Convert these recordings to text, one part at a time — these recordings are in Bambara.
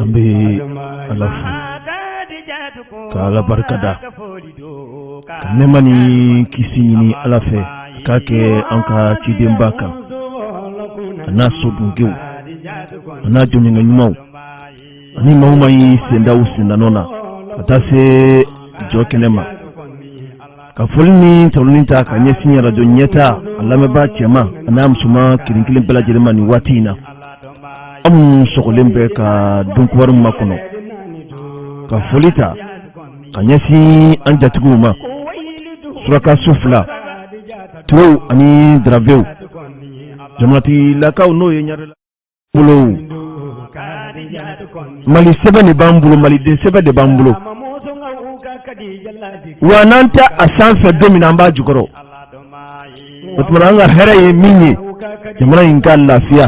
An bɛ Ala fo ka Ala barika da ka nɛɛma ni kisi ɲini Ala fɛ k'a kɛ an ka cidenba kan, a n'a sodunkew, a n'a jɔnɲɔgɔn ɲumanw ani maa o maa y'i sen da u sendanɔ na ka taa se jɔ kɛnɛ ma. Ka foli ni tanuni ta ka ɲɛsin arajo ɲɛta a lamɛnbaa cɛman a n'a musoman kelen kelen bɛɛ lajɛlen ma nin waati in na. Aw minnu sɔgɔlen bɛ ka don kibaru makɔnɔ, ka foli ta ka ɲɛsin an jatigiw ma, surakaso fila, Turew ani Darabew, jamanatigilakaw n'o ye ɲare bolo, Mali sɛbɛn de b'an bolo, maliden sɛbɛn de b'an bolo. Wa n'an tɛ a sanfɛ don min na, an b'a jukɔrɔ. O tuma, an ka hɛrɛ ye min ye, jamana in ka lafiya,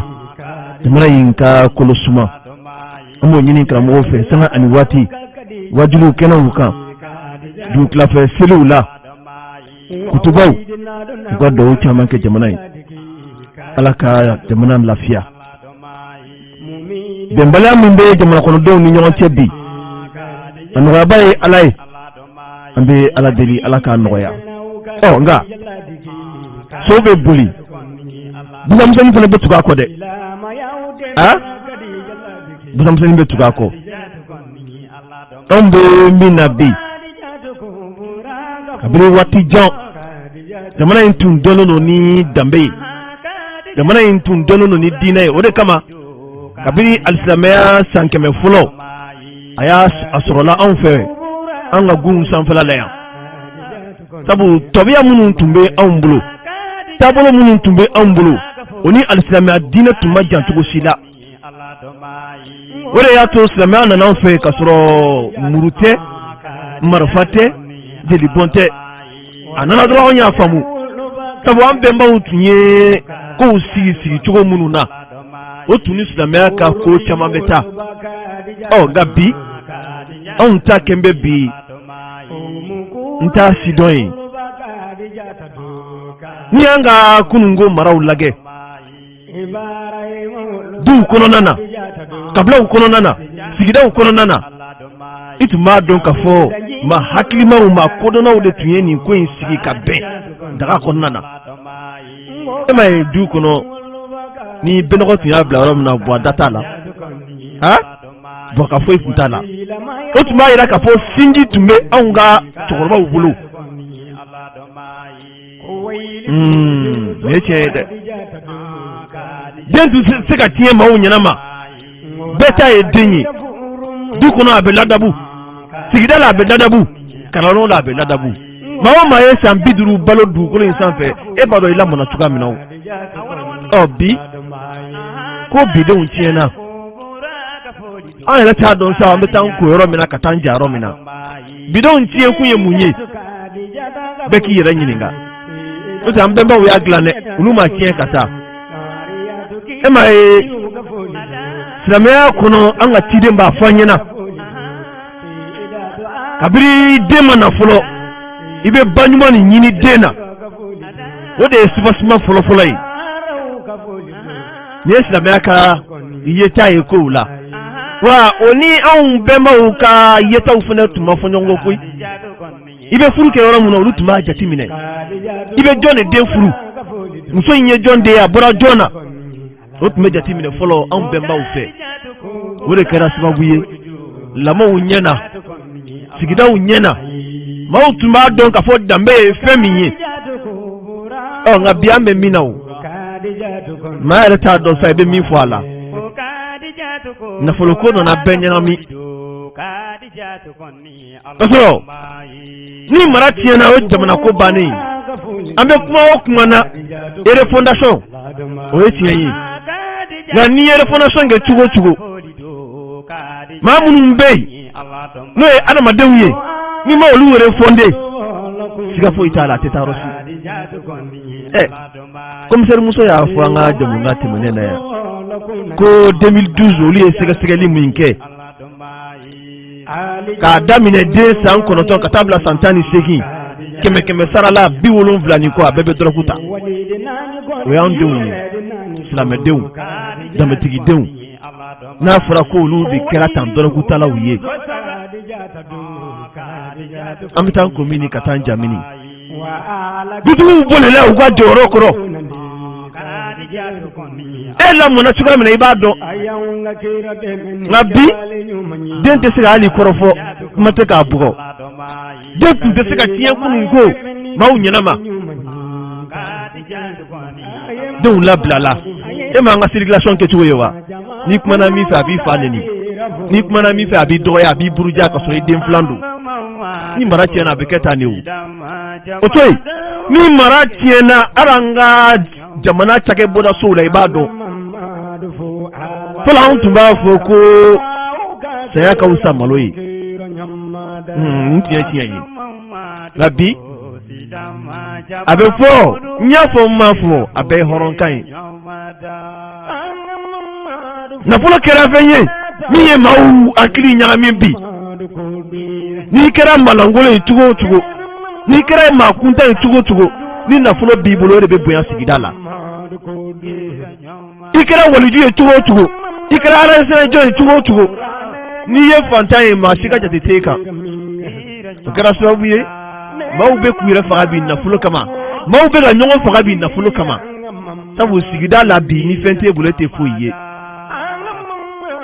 jamana in ka kolo suma, an b'o ɲini karamɔgɔw fɛ sanga ani waati, wajuliw kɛnɛw kan, dugutilafɛ seliw la, kutubaw, u ka dugawu caman kɛ jamana ye, Ala ka jamana lafiya. Bɛnbaliya min bɛ jamana kɔnɔdenw ni ɲɔgɔn cɛ bi, a nɔgɔyaba ye Ala ye. An bɛ Ala deli, Ala k'a nɔgɔya. Ɔ nka sow bɛ boli, busanmisɛnnin fana bɛ tugu a kɔ dɛ. A busanmisɛnnin bɛ tugu a kɔ. Anw bɛ min na bi, kabini waati jan, jamana in tun dɔnnen don ni danbe ye, jamana in tun dɔnnen don ni diinɛ ye. O de kama, kabini alisilamɛya san 100 fɔlɔ, a y'a a sɔrɔla anw fɛ, an ka gunw sanfɛla la yan. Sabu tabiya minnu tun bɛ anw bolo, taabolo minnu tun bɛ anw bolo, o ni alisilamɛya diinɛ tun ma jan cogo si la. O de y'a to silamɛya nana anw fɛ ka sɔrɔ muru tɛ, marifa tɛ, jelibɔn tɛ. A nana dɔrɔn, anw y'a faamu, sabu an bɛnbaw tun ye kow sigi sigi cogo minnu na, o tun ni silamɛya ka ko caman bɛ taa. Ɔ nka bi, anw ta kɛn bɛ bi, n t'a sidɔn ye. N'i y'an ka kununko maraw lajɛ, duw kɔnɔna na, kabilaw kɔnɔna na, sigidaw kɔnɔna na, i tun b'a dɔn k'a fɔ maa hakilimaw, maa kodɔnnaw de tun ye nin ko in sigi ka bɛn daga kɔnɔna na. E m'a ye, du kɔnɔ, ni bɛnɔgɔ tun y'a bila yɔrɔ min na, buwa da t'a la, ha, buwa ka foyi tun t'a la. O tun b'a jira k'a fɔ sinji tun bɛ anw ka cɛkɔrɔbaw bolo. Nin ye tiɲɛ ye dɛ. Den tun tɛ se ka tiɲɛ maaw ɲɛna ma. Bɛɛ ta ye den ye. Du kɔnɔ, a bɛ ladabu, sigida la, a bɛ ladabu, kalanyɔrɔ la, a bɛ ladabu. Maa o maa ye san 50 balo dugukolo in sanfɛ, e b'a dɔn i lamɔna cogoya min na. O ɔ bi ko bidenw tiɲɛna, an yɛrɛ t'a dɔn sa an bɛ taa an ko yɔrɔ min na, ka taa an ja yɔrɔ min na. Bidenw tiɲɛ kun ye mun ye? Bɛɛ k'i yɛrɛ ɲininka. N'o tɛ, an bɛnbaw y'a dilan dɛ, olu ma tiɲɛ ka taa. E m'a ye, silamɛya kɔnɔ, an ka ciden b'a fɔ an ɲɛna, kabini den ma na fɔlɔ, i bɛ ba ɲuman nin ɲini den na. O de ye soubassement fɔlɔfɔlɔ ye. Nin ye silamɛya ka yeta ye kow la. Wa o ni anw bɛnbaw ka yetaw fana tun ma fɔ ɲɔgɔn kɔ koyi. I bɛ furu kɛ yɔrɔ min na, olu tun b'a jate minɛ. I bɛ jɔn de den furu, muso in ye jɔn den ye, a bɔra jɔn na, o tun bɛ jate minɛ fɔlɔ anw bɛnbaw fɛ. O de kɛra sababu ye lamɔw ɲɛna, sigidaw ɲɛna, maaw tun b'a dɔn k'a fɔ danbe ye fɛn min ye. Ɔ nka bi, an bɛ min na, o maa yɛrɛ t'a dɔn sa i bɛ min fɔ a la. Nafoloko nana bɛɛ ɲagami. Ka sɔrɔ ni mara tiɲɛna, o jamana ko bannen ye. An bɛ kuma o kuma na, refondation, o ye tiɲɛ ye. Nka n'i ye refondation kɛ cogo o cogo, maa minnu bɛ yen n'o ye adamadenw ye, n'i ma olu refonder, siga foyi t'a la, a tɛ taa yɔrɔ si. Ɛ commissaire muso y'a fɔ an ka jamukan tɛmɛnen na yan ko 2012, olu ye sɛgɛsɛgɛli min kɛ k'a daminɛ den san 9 ka taa bila san 18, kɛmɛ kɛmɛ sara la, 70 ni kɔ, a bɛɛ bɛ dɔrɔgu ta. O y'an denw ye, silamɛdenw, danbetigidenw. N'a fɔra ko olu de kɛra tan dɔrɔgutalaw ye, an bɛ taa ko mini ka taa jamini dutigiw bolila u ka jɔyɔrɔ kɔrɔ. E lamɔna cogoya min na, i b'a dɔn. Nka bi, den tɛ se ka hali kɔrɔfɔ, kuma tɛ k'a bugɔ. Den tun tɛ se ka tiɲɛ kunun ko maaw ɲɛna ma. Denw labilala. E m'an ka circulation kɛcogo ye wa? N'i kumana min fɛ, a b'i fa neni. N'i kumana min fɛ, a b'i dɔgɔya, a b'i buruja, ka sɔrɔ i den filan don. Ni mara tiɲɛna, a bɛ kɛ tan de. O o to yen, ni mara tiɲɛna, hali an ka jamana cakɛbɔdasow la, i b'a dɔn, fɔlɔ anw tun b'a fɔ ko saya ka fisa malo ye. N tiɲɛ tiɲɛ ye. Nka bi, a bɛ fɔ, n y'a fɔ, n m'a fɔ, a bɛɛ ye hɔrɔnkan ye. Nafolo kɛra fɛn ye min ye maaw hakili ɲagami bi. N'i kɛra malangolo ye cogo o cogo, n'i kɛra maa kuntan ye cogo o cogo, ni nafolo b'i bolo, o de bɛ bonya sigida la. I kɛra waliju ye cogo o cogo, i kɛra alaɲɛsiranyɛjɔn ye cogo o cogo, n'i ye fantan ye, maa si ka jate t'e kan. O kɛra sababu ye, maaw bɛ k'u yɛrɛ faga bi nafolo kama, maaw bɛ ka ɲɔgɔn faga bi nafolo kama, sabu sigida la bi, ni fɛn t'e bolo, e tɛ foyi ye.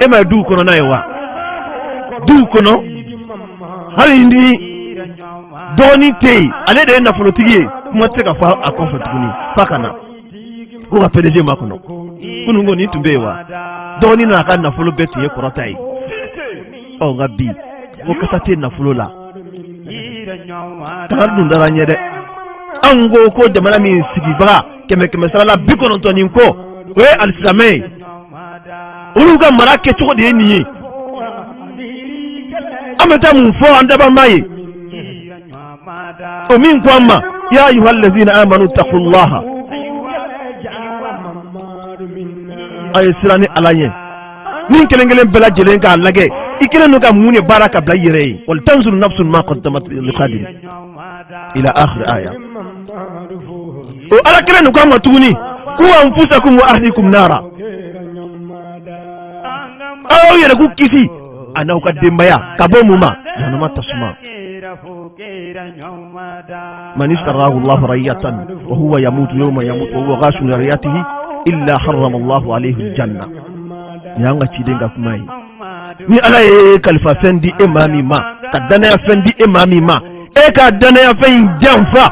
E ma ye duw kɔnɔna ye wa? Duw kɔnɔ, hali ni dɔgɔnin tɛ yen, ale de ye nafolotigi ye, kuma tɛ se ka fɔ a kɔfɛ tuguni f'a ka na ko ka PDG makɔnɔ. Kunun ko nin tun bɛ yen wa? Dɔgɔnin n'a ka nafolo bɛɛ tun ye kɔrɔ ta ye. Ɔ, nka bi, ko kasa tɛ nafolo la. Kangari dun dara an ɲɛ dɛ. Anw ko ko jamana min sigibaga kɛmɛ kɛmɛ sara la 90 ni kɔ, o ye alisilamɛ ye, olu ka mara kɛcogo de ye nin ye. An bɛ taa mun fɔ an dabama ye? O min ko an ma: ya ayuha allazina amanu taqullaha, a ye siran ni Ala ɲɛ. Ni kelen kelen bɛɛ lajɛlen k'a lajɛ, i kelen don ka mun de baara ka bila i yɛrɛ ye. Wal tanzur nafsun ma qaddamat lighadin, ila akhir aya. O Ala kelen nin ko an ma tuguni: qu anfusakum wa ahlikum nara, aw yɛrɛ k'u kisi a n'aw ka denbaya ka bɔ mun ma? Jahanama tasuma. Man istarahu Allahu ra'iyatan wa huwa yamutu yawma yamutu wa huwa ghashun li ra'iyatihi illa harrama Allahu alayhi aljanna. Nin y'an ka ciden ka kuma ye. Ni Ala ye kalifa fɛn di e maa min ma, ka danaya fɛn di e maa min ma, e ka danaya fɛn in janfa,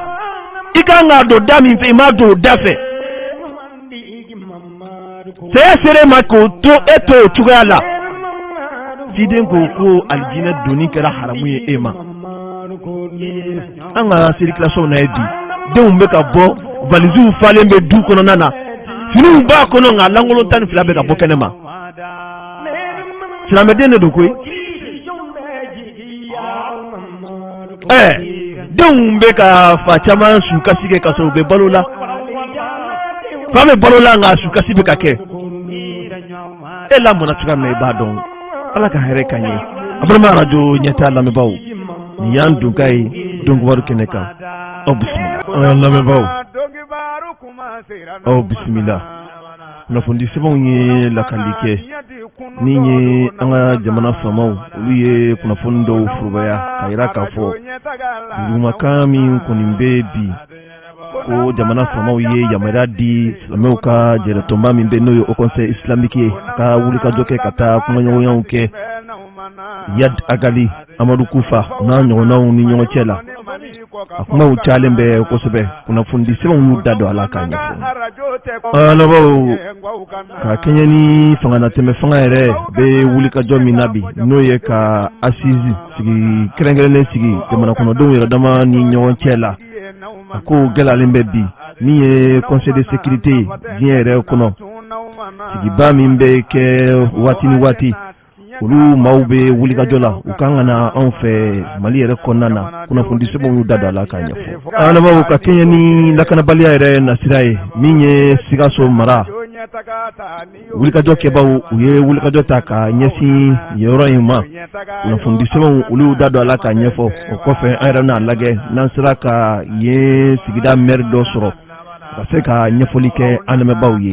i kan k'a don da min fɛ, i m'a don o da fɛ, saya sera e ma k'o to e to o cogoya la, ciden ko ko alijinɛ donni kɛra haramu ye e ma. An ka circulation na ye bi, denw bɛ ka bɔ, valiziw falen bɛ du kɔnɔna na, finiw b'a kɔnɔ, nka lankolon 12 bɛ ka bɔ kɛnɛ ma. Silamɛden de don koyi. Ɛɛ, denw bɛ ka fa caman su kasi kɛ ka sɔrɔ u bɛ balo la. Fa bɛ balo la, nka su kasi bɛ ka kɛ. E lamɔna cogoya min na, i b'a dɔn. Ala ka hɛrɛ k'an ye. A balima arajo ɲɛta lamɛnbaaw, nin y'an donkan ye donkibaru kɛnɛ kan. Aw bisimila, an lamɛnbaaw, aw bisimila. Kunnafoni sɛbɛnw ye lakali kɛ min ye, an ka jamana faamaw, olu ye kunnafoni dɔw forobaya ka jira k'a fɔ dugumakan min kɔni bɛ bi, ko jamana faamaw ye yamaruya di silamɛw ka jɛrɛtɔnba min bɛ, n'o ye Haut Conseil islamique ye, ka wulikajɔ kɛ ka taa kumaɲɔgɔnyaw kɛ Iyad Ag Ghali, Amadu Kufa n'a ɲɔgɔnnaw ni ɲɔgɔn cɛ la. A kumaw cayalen bɛ kosɛbɛ. Kunnafonidi sɛbɛnw y'u da don a la k'a ɲɛfɔ. Alabaaw, ka kɛɲɛ ni fanganatɛmɛ fanga yɛrɛ bɛ wulikajɔ min na bi, n'o ye ka assise sigi kɛrɛnkɛrɛnnen sigi jamana kɔnɔdenw yɛrɛ dama ni ɲɔgɔn cɛ la, a ko gɛlɛyalen bɛ bi. Min ye Conseil de sécurité ye diɲɛ yɛrɛ kɔnɔ, sigiba min bɛ kɛ waati ni waati, olu maaw bɛ wulikajɔ la, u kan ka na anw fɛ Mali yɛrɛ kɔnɔna na. Kunnafoni sɛbɛnw y'u da don a la k'a ɲɛfɔ. Alabaaw, ka kɛɲɛ ni lakanabaliya yɛrɛ nasira ye, min ye Sikaso mara, wulikajɔ kɛbaw, u ye wulikajɔ ta ka ɲɛsin yɔrɔ in ma. Kunnafoni sɛbɛnw, olu y'u da don a la k'a ɲɛfɔ. O kɔfɛ, an yɛrɛ n'a lajɛ n'an sera ka yen sigida maire dɔ sɔrɔ. Ka se ka ɲɛfɔli kɛ an lamɛnbaaw ye.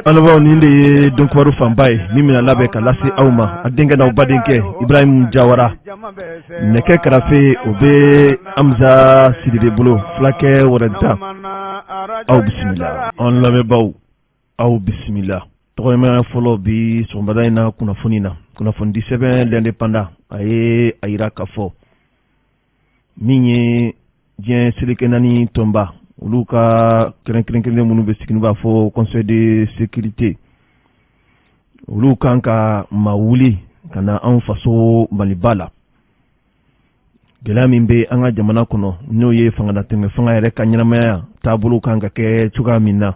An lamɛnbaaw, nin de ye don kibaru fanba ye min bɛna labɛn ka lase aw ma, a denkɛ n'aw badenkɛ Ibrahim Jawara. Nɛgɛ karafe, o bɛ Hamza Sidibe bolo. Fulakɛ wɛrɛta, aw bisimila. An lamɛnbaaw, aw bisimila. Tɔgɔɲuman fɔlɔ bi sɔgɔmada in na kunnafoni na, kunnafonidi sɛbɛn L'Indépendant, a ye a yira k'a fɔ min ye diɲɛ seleke naani tɔnba, olu ka kɛrɛnkɛrɛnkɛrɛnnen minnu bɛ sigi, n'u b'a fɔ Conseil de sécurité, olu kan ka ma wuli ka na anw faso Maliba la. Gɛlɛya min bɛ an ka jamana kɔnɔ, n'o ye fangalatɛmɛ fanga yɛrɛ ka ɲɛnamaya taabolo kan ka kɛ cogoya min na,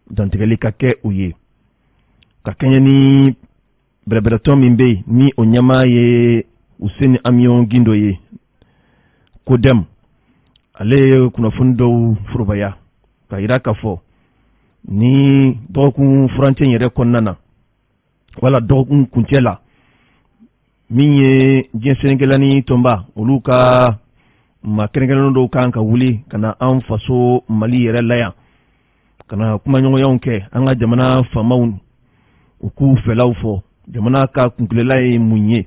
dantigɛli ka kɛ o ye ka kɛɲɛ ni bɛrɛbɛrɛtɔn min bɛ yen, ni o ɲɛmaa ye Useni Amiɔn Gindo ye, CODEM. Ale ye kunnafoni dɔw forobaya ka yira k'a fɔ ni dɔgɔkun furancɛ yɛrɛ kɔnɔna na, wala dɔgɔkun kuncɛ la, min ye diɲɛ seleke naani tɔnba, olu ka maa kɛrɛnkɛrɛnnen dɔw kan ka wuli ka na an faso Mali yɛrɛ la yan, ka na kumaɲɔgɔnyaw kɛ an ka jamana faamaw, u k'u fɛlaw fɔ jamana ka kuntilenna ye mun ye.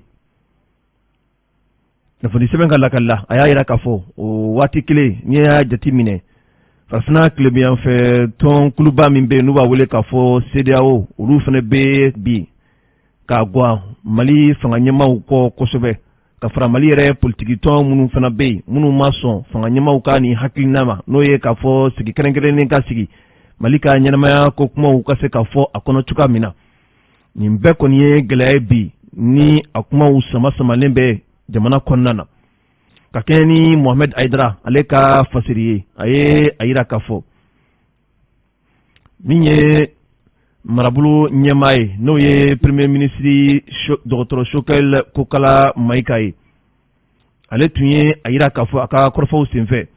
Kunnafoni sɛbɛn ka lakali la, a y'a yira k'a fɔ o waati kelen, n'i y'a jate minɛ, farafinna tilebinyanfɛ tɔn kuluba min bɛ yen, n'u b'a wele k'a fɔ CEDEAO, olu fana bɛ bi ka gwan Mali fanga ɲɛmaaw kɔ kosɛbɛ, ka fara Mali yɛrɛ politikitɔn minnu fana bɛ yen, minnu ma sɔn fanga ɲɛmaaw ka nin hakilina ma, n'o ye k'a fɔ sigi kɛrɛnkɛrɛnnen ka sigi Mali ka ɲɛnamaya ko kumaw ka se ka fɔ a kɔnɔ cogoya min na. Nin bɛɛ kɔni ye gɛlɛya ye bi, ni a kumaw sama samalen bɛ jamana kɔnɔna na. Ka kɛɲɛ ni Mohamed Aidara ale ka fasiri ye, a ye a yira k'a fɔ min ye marabolo ɲɛmaa ye, n'o ye premier ministre dɔgɔtɔrɔ Choguel Kokala Maïga ye, ale tun ye a yira k'a fɔ a ka kɔrɔfɔw senfɛ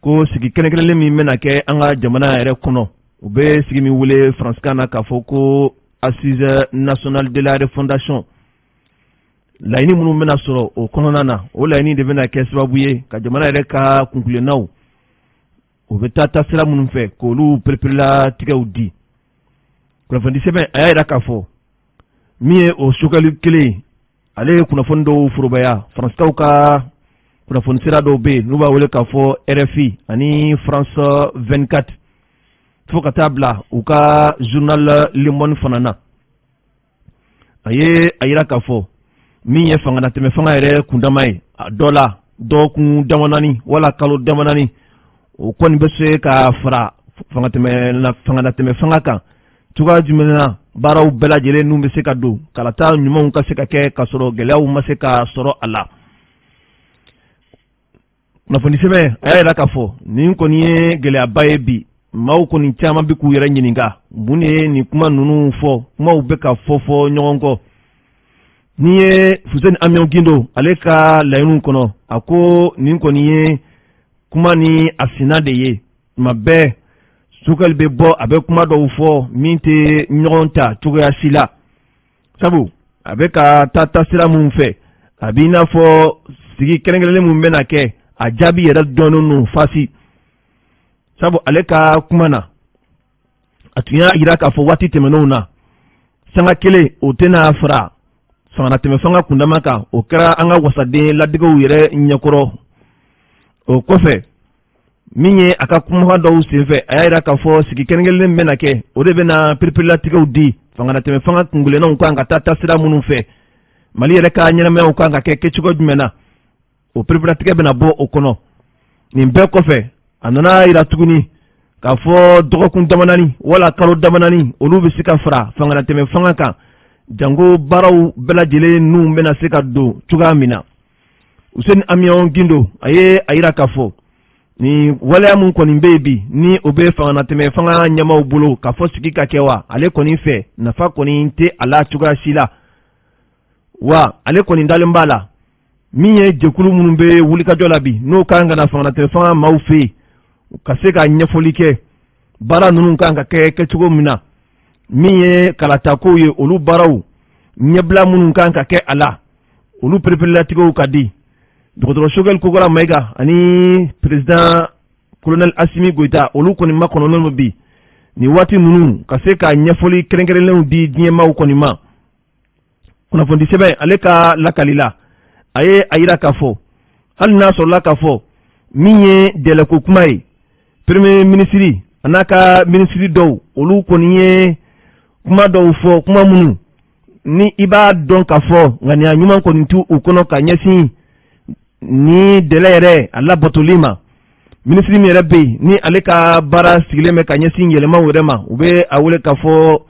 ko sigi kɛrɛnkɛrɛnlen min bɛna kɛ an ka jamana yɛrɛ kɔnɔ, u bɛ sigi min wele faransikan na k'a fɔ ko Assise nationale de la refondation, laɲini minnu bɛna sɔrɔ o kɔnɔna na, o laɲini de bɛna kɛ sababu ye ka jamana yɛrɛ ka kuntilennaw, o bɛ taa taasira minnu fɛ, k'olu pereperelatigɛw di. Kunnafoni sɛbɛn a y'a yira k'a fɔ min ye o Choguel kelen, ale ye kunnafoni dɔw forobaya faransikaw ka kunnafoni sira dɔw bɛ yen, n'u b'a wele k'a fɔ RFI ani France 24, fo ka taa bila u ka journal Le Monde fana na. A ye a yira k'a fɔ min ye fangalatɛmɛ fanga yɛrɛ kundama ye, a dɔ la dɔgɔkun damadani wala kalo damadani, o kɔni bɛ se ka fara fangalatɛmɛ fanga kan cogoya jumɛn na, baaraw bɛɛ lajɛlen n'u bɛ se ka don kalata ɲumanw ka se ka kɛ ka sɔrɔ gɛlɛyaw ma se ka sɔrɔ a la. Kunnafoni sɛbɛn a y'a yira k'a fɔ nin kɔni ye gɛlɛyaba ye bi. Maaw kɔni caman bɛ k'u yɛrɛ ɲininka mun de ye nin kuma ninnu fɔ. Kumaw bɛ ka fɔ fɔ ɲɔgɔn kɔ. N'i ye Fuseni Amiɔn Gindo ale ka laɲiniw kɔnɔ, a ko nin kɔni ye kuma ni a sinna de ye. Tuma bɛɛ Choguel bɛ bɔ, a bɛ kuma dɔw fɔ min tɛ ɲɔgɔn ta cogoya si la, sabu a bɛ ka taa taasira min fɛ, a b'i n'a fɔ sigi kɛrɛnkɛrɛnnen min bɛna kɛ, a jaabi yɛrɛ dɔnnen don fasi. Sabu ale ka kuma na, a tun y'a jira k'a fɔ waati tɛmɛnenw na, sanga kelen o tɛna fara fangalatɛmɛ fanga kundama kan. O kɛra an ka wasaden ladegew yɛrɛ ɲɛkɔrɔ. O kɔfɛ, min ye a ka kumakan dɔw senfɛ, a y'a jira k'a fɔ sigi kɛrɛnkɛrɛnnen bɛna kɛ, o de bɛna pereperelatigɛw di fangalatɛmɛ fanga kunkelennaw kan ka taa taasira minnu fɛ, Mali yɛrɛ ka ɲɛnamayaw kan ka kɛ kɛcogo jumɛn na, o pereperelatigɛ bɛna bɔ o kɔnɔ. Nin bɛɛ kɔfɛ, a nana jira tuguni k'a fɔ dɔgɔkun damadani wala kalo damadani, olu bɛ se ka fara fangalatɛmɛ fanga kan, janko baaraw bɛɛ lajɛlen n'u bɛna se ka don cogoya min na. Useni Amiɔn Gindo a ye a yira k'a fɔ nin waleya min kɔni bɛ yen bi, ni o bɛ fangalatɛmɛ fanga ɲɛmaaw bolo k'a fɔ sigi ka kɛ wa, ale kɔni fɛ nafa kɔni tɛ a la cogoya si la. Wa ale kɔni dalen b'a la, min ye jɛkulu minnu bɛ wulikajɔ la bi, n'o kan ka na fangalatɛmɛ fanga maaw fɛ yen ka se ka ɲɛfɔli kɛ baara ninnu kan ka kɛ kɛcogo min na, min ye kalatakow ye, olu baaraw ɲɛbila minnu kan ka kɛ a la, olu pereperelatigɛw ka di dɔgɔtɔrɔ Choguel Kokala Maïga ani président Colonel Asimi Goyita, olu kɔni makɔnɔnen don bi nin waati ninnu ka se ka ɲɛfɔli kɛrɛnkɛrɛnnenw di diɲɛmaaw kɔni ma. Kunnafonidi sɛbɛn ale ka lakali la, a ye a yira k'a fɔ hali n'a sɔrɔla k'a fɔ min ye délai ko kuma ye, premier ministre a n'a ka minisiri dɔw, olu kɔni ye kuma dɔw fɔ, kuma minnu ni i b'a dɔn k'a fɔ ŋaniya ɲuman kɔni t'u kɔnɔ ka ɲɛsin ni délai yɛrɛ a labatoli ma. Minisiri min yɛrɛ bɛ yen ni ale ka baara sigilen bɛ ka ɲɛsin yɛlɛmaw yɛrɛ ma, u bɛ a wele k'a fɔ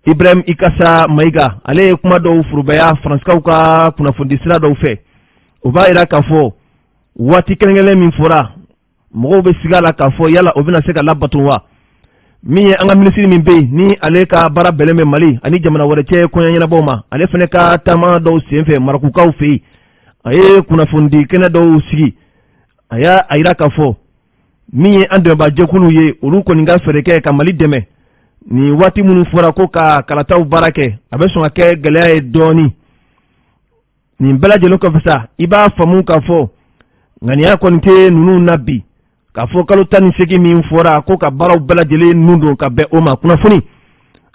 Ibrahim Ikasa Mayiga, ale ye kuma dɔw forobaya Faransikaw ka kunnafonidi sira dɔw fɛ. O b'a yira k'a fɔ waati kɛrɛnkɛrɛnnen min fɔra, mɔgɔw bɛ siga la k'a fɔ yala o bɛna se ka labato wa. Min ye an ka minisiri min bɛ yen ni ale ka baara bɛnnen bɛ Mali ani jamana wɛrɛ cɛ koɲɛ ɲɛnabɔw ma, ale fana ka taama dɔw senfɛ Marɔkukaw fɛ yen, a ye kunnafonidi kɛnɛ dɔw sigi. A y'a a yira k'a fɔ min ye an dɛmɛbaajɛkuluw ye, olu kɔni ka fɛɛrɛ kɛ ka Mali dɛmɛ nin waati minnu fɔra ko ka kalataw baara kɛ, a bɛ sɔn ka kɛ gɛlɛya ye dɔɔnin. Nin bɛɛ lajɛlen kɔfɛ sa, i b'a faamu k'a fɔ ŋaniya kɔni tɛ ninnu na bi k'a fɔ kalo 18 min fɔra ko ka baaraw bɛɛ lajɛlen nun don ka bɛn o ma. Kunnafoni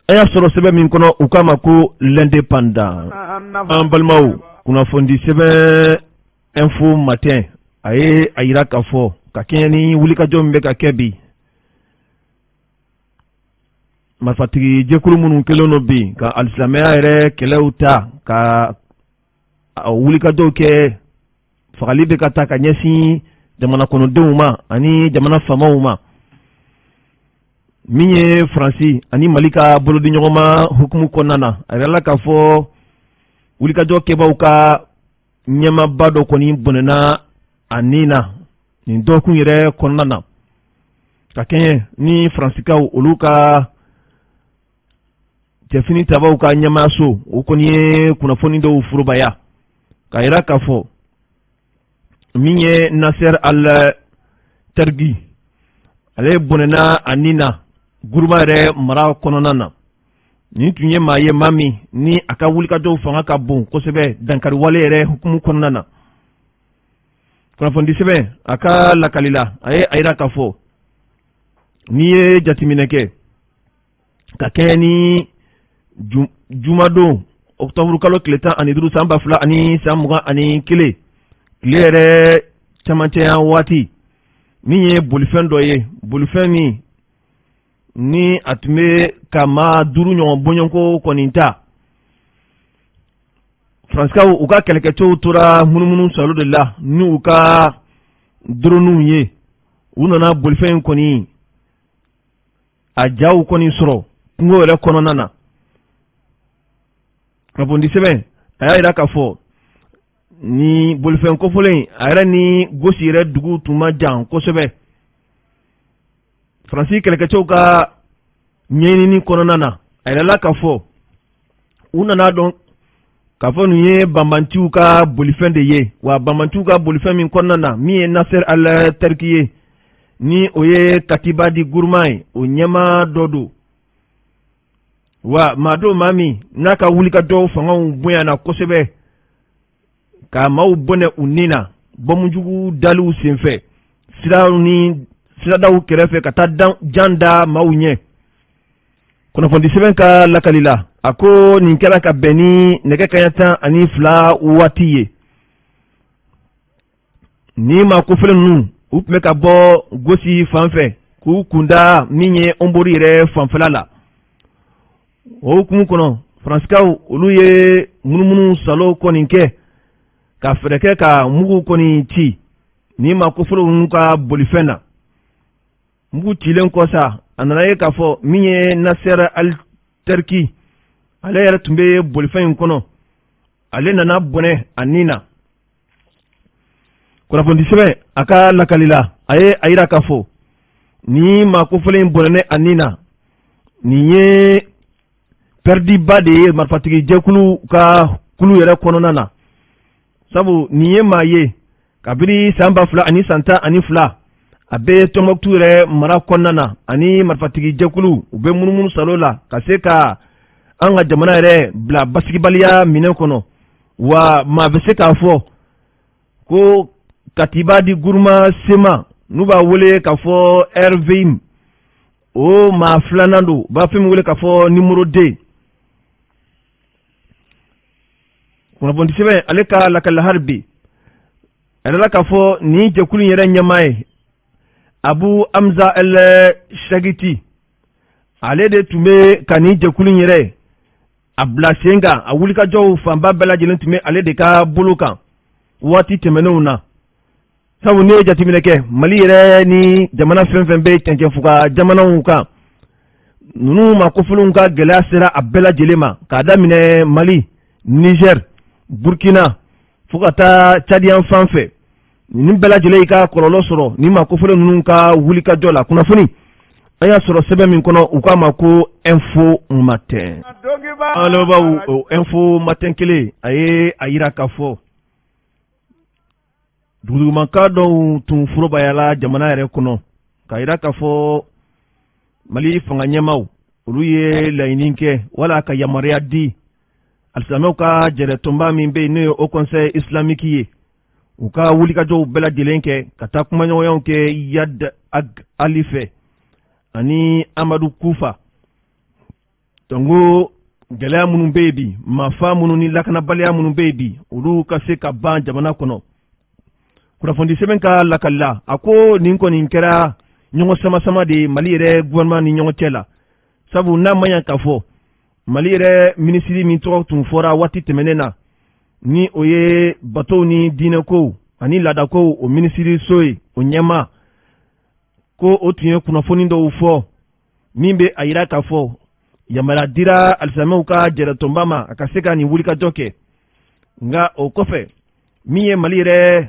an y'a sɔrɔ sɛbɛn min kɔnɔ, u k'a ma ko L'Indépendant. An balimaw, kunnafonidi sɛbɛn Info Matin, a ye a yira k'a fɔ ka kɛɲɛ ni wulikajɔ min bɛ ka kɛ bi, marifatigi jɛkulu minnu kɛlen don bi ka alisilamɛya yɛrɛ kɛlɛw ta ka wulikajɔw kɛ, fagali bɛ ka taa ka ɲɛsin jamana kɔnɔdenw ma ani jamana faamaw ma. Min ye Faransi ani Mali ka bolodiɲɔgɔnma hukumu kɔnɔna na, a yirala k'a fɔ wulikajɔ kɛbaaw ka ɲɛmaaba dɔ kɔni bɔnɛna a ni na nin dɔgɔkun yɛrɛ kɔnɔna na, ka kɛɲɛ ni Faransikaw olu ka cɛfini tabaw ka ɲɛmaayaso, o kɔni ye kunnafoni dɔw forobaya ka yira k'a fɔ min ye Nasser Al Tergi, ale bɔnɛna a ni na Guruma yɛrɛ mara kɔnɔna na. Nin tun ye maa ye, maa min ni a ka wulikajɔw fanga ka bon kosɛbɛ dankariwale yɛrɛ hukumu kɔnɔna na. Kunnafonidi sɛbɛn a ka lakali la, a ye a yira k'a fɔ n'i ye jateminɛ kɛ ka kɛɲɛ ni jumadon octobre kalo tile 15 san 2021, tile yɛrɛ camancɛya waati, min ye bolifɛn dɔ ye, bolifɛn min ni a tun bɛ ka maa duuru ɲɔgɔn bɔɲɔgɔnko kɔni ta, Faransikaw u ka kɛlɛkɛcɛw tora munumunu salo de la ni u ka droniw ye. U nana bolifɛn in kɔni a jaw kɔni sɔrɔ kungo yɛrɛ kɔnɔna na. Kunnafonidi sɛbɛn a y'a yira k'a fɔ ni bolifɛn kofɔlen a yɛrɛ ni Gosi yɛrɛ dugu tun man jan kosɛbɛ. Faransi kɛlɛkɛcɛw ka ɲɛɲinini kɔnɔna na, a yirala k'a fɔ u nana dɔn k'a fɔ nin ye banbanciw ka bolifɛn de ye. Wa banbanciw ka bolifɛn min kɔnɔna na, min ye Nasser Al Terki ye, ni o ye Katiba di Guruma ye, o ɲɛmaa dɔ don. Wa maa don, maa min n'a ka wulikajɔw fangaw bonyana kosɛbɛ ka maaw bɔnɛ u ni na bɔnmujugu daliw senfɛ siraw ni siradaw kɛrɛfɛ ka taa jan da maaw ɲɛ. Kunnafonidi sɛbɛn ka lakali la, a ko nin kɛra ka bɛn ni nɛgɛ kaɲa 12 waati ye. Ni maa kofɔlen ninnu, u tun bɛ ka bɔ Gosi fan fɛ k'u kunda min ye Ɔnbori yɛrɛ fanfɛla la. O hukumu kɔnɔ, Faransikaw olu ye munumunu salo kɔni kɛ ka fɛɛrɛ kɛ ka mugu kɔni ci ni maa kofɔlen ninnu ka bolifɛn na. Mugu cilen kɔ sa, a nana ye k'a fɔ min ye Nasser Al Terki, ale yɛrɛ tun bɛ bolifɛn in kɔnɔ, ale nana bɔnɛ a ni na. Kunnafonidi sɛbɛn a ka lakali la, a ye a yira k'a fɔ ni maa kofɔlen bɔnɛnen a ni na, nin ye pɛridiba de ye marifatigi jɛkulu ka kulu yɛrɛ kɔnɔna na, sabu nin ye maa ye kabini san 2012 a bɛ Tɔnbɔkutu yɛrɛ mara kɔnɔna na ani marifatigi jɛkulu, u bɛ munumunu salo la ka se ka an ka jamana yɛrɛ bila basigibaliya minɛn kɔnɔ. Wa maa bɛ se k'a fɔ ko Katiba di Guruma Sema n'u b'a wele k'a fɔ RVIM, o maa filanan don, u b'a fɛn min wele k'a fɔ numéro 2. Kunnafoni sɛbɛn ale ka lakali hali bi, a yirala k'a fɔ nin jɛkulu in yɛrɛ ɲɛmaa ye Abu Hamza El Shagiti, ale de tun bɛ ka nin jɛkulu in yɛrɛ a bila sen kan. A wulikajɔw fanba bɛɛ lajɛlen tun bɛ ale de ka bolo kan waati tɛmɛnenw na, sabu n'i ye jateminɛ kɛ Mali yɛrɛ ni jamana fɛn fɛn bɛ cɛncɛnfuga jamanaw kan, ninnu maa kofɔlenw ka gɛlɛya sera a bɛɛ lajɛlen ma, k'a daminɛ Mali, Niger, Burkina, fo ka taa Tchadien fan fɛ. Ninnu bɛɛ lajɛlen y'i ka kɔlɔlɔ sɔrɔ nin maa kofɔlen ninnu ka wulikajɔ la. Kunnafoni an y'a sɔrɔ sɛbɛn min kɔnɔ, u k'a ma ko Info Matin. An o Info Matin kelen, a ye a yira k'a fɔ dugudugumankan dɔw tun forobayala jamana yɛrɛ kɔnɔ, k'a yira k'a fɔ Mali fanga ɲɛmaaw, olu ye laɲini kɛ wala ka yamaruya di alisilamɛw ka jɛrɛtɔnba min bɛ yen, n'o ye Haut Conseil islamique ye, u ka wulikajɔw bɛɛ lajɛlen kɛ ka taa kumaɲɔgɔnyaw kɛ Iyad Ag Ali fɛ ani Amadu Kufa. Donc gɛlɛya minnu bɛ yen bi, maafa minnu ni lakanabaliya minnu bɛ yen bi, olu ka se ka ban jamana kɔnɔ. Kunnafoni sɛbɛn ka lakali la, a ko nin kɔni kɛra ɲɔgɔn sama-sama de ye Mali yɛrɛ gouvernement ni ɲɔgɔn cɛ la, sabu n'a ma ɲa k'a fɔ Mali yɛrɛ minisiri min tɔgɔ tun fɔra waati tɛmɛnen na, ni o ye batow ni diinɛkow ani laadakow o minisiriso ye, o ɲɛmaa, ko o tun ye kunnafoni dɔw fɔ min bɛ a yira k'a fɔ yamaruya dira alisilamɛw ka jɛrɛtɔnba ma a ka se ka nin wulikajɔ kɛ. Nka o kɔfɛ, min ye Mali yɛrɛ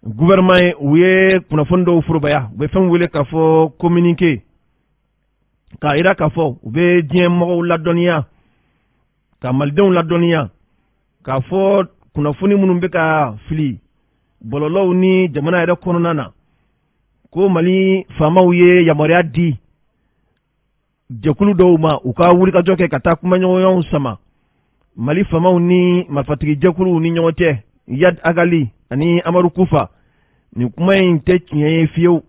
gouvernement ye, u ye kunnafoni dɔw forobaya, u bɛ fɛn wele k'a fɔ communiqué, k'a yira k'a fɔ u bɛ diɲɛ mɔgɔw ladɔnniya, ka malidenw ladɔnniya k'a fɔ kunnafoni minnu bɛ ka fili bɔlɔlɔw ni jamana yɛrɛ kɔnɔna na, ko Mali faamaw ye yamaruya di jɛkulu dɔw ma u ka wulikajɔ kɛ ka taa kumaɲɔgɔnyaw sama Mali faamaw ni marifatigi jɛkuluw ni ɲɔgɔn cɛ, Iyad Ag Ghali ani Amadu Kufa. Nin kuma in tɛ tiɲɛ ye fiyewu.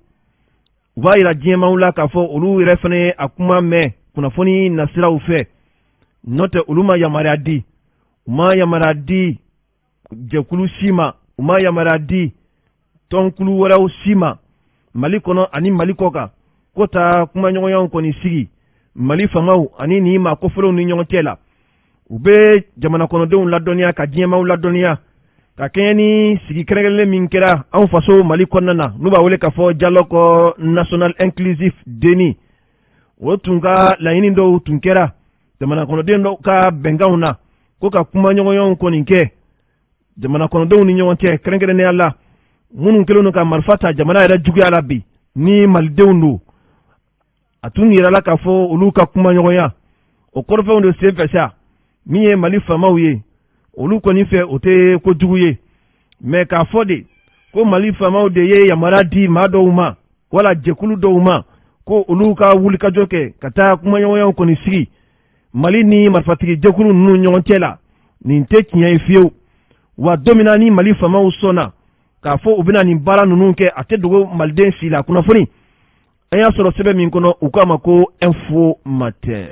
U b'a yira diɲɛmaw la k'a fɔ olu yɛrɛ fana ye a kuma mɛn kunnafoni nasiraw fɛ, n'o tɛ olu ma yamaruya di, u ma yamaruya di jɛkulu si ma, u ma yamaruya di tɔnkulu wɛrɛw si ma Mali kɔnɔ ani Mali kɔ kan, ko taa kumaɲɔgɔnyaw kɔni sigi Mali faamaw ani nin maa kofɔlenw ni ɲɔgɔn cɛ la. U bɛ jamana kɔnɔdenw ladɔnniya, ka diɲɛmaw ladɔnniya, ka kɛɲɛ ni sigi kɛrɛnkɛrɛnlen min kɛra anw faso Mali kɔnɔna na, n'u b'a wele k'a fɔ Dialogue national inclusif DNI, o tun ka laɲini dɔw tun kɛra jamana kɔnɔden dɔw ka bɛnkanw na, ko ka kumaɲɔgɔnyaw kɔni kɛ jamana kɔnɔdenw ni ɲɔgɔn cɛ, kɛrɛnkɛrɛnnenya la minnu kɛlen don ka marifa ta jamana yɛrɛ juguya la bi ni malidenw don. A tun yirala k'a fɔ olu ka kumaɲɔgɔnya o kɔrɔfɛnw de senfɛ sa, min ye Mali faamaw ye, olu kɔni fɛ o tɛ kojugu ye. Mais k'a fɔ de ko Mali faamaw de ye yamaruya di maa dɔw ma wala jɛkulu dɔw ma ko olu ka wulikajɔ kɛ ka taa kumaɲɔgɔnyaw kɔni sigi Mali ni marifatigi jɛkulu ninnu ɲɔgɔn cɛ la, nin tɛ tiɲɛ ye fiyewu. Wa don min na ni Mali faamaw sɔnna k'a fɔ u bɛna nin baara ninnu kɛ, a tɛ dogo maliden si la. Kunnafoni an y'a sɔrɔ sɛbɛn min kɔnɔ, u k'a ma ko Info Matin.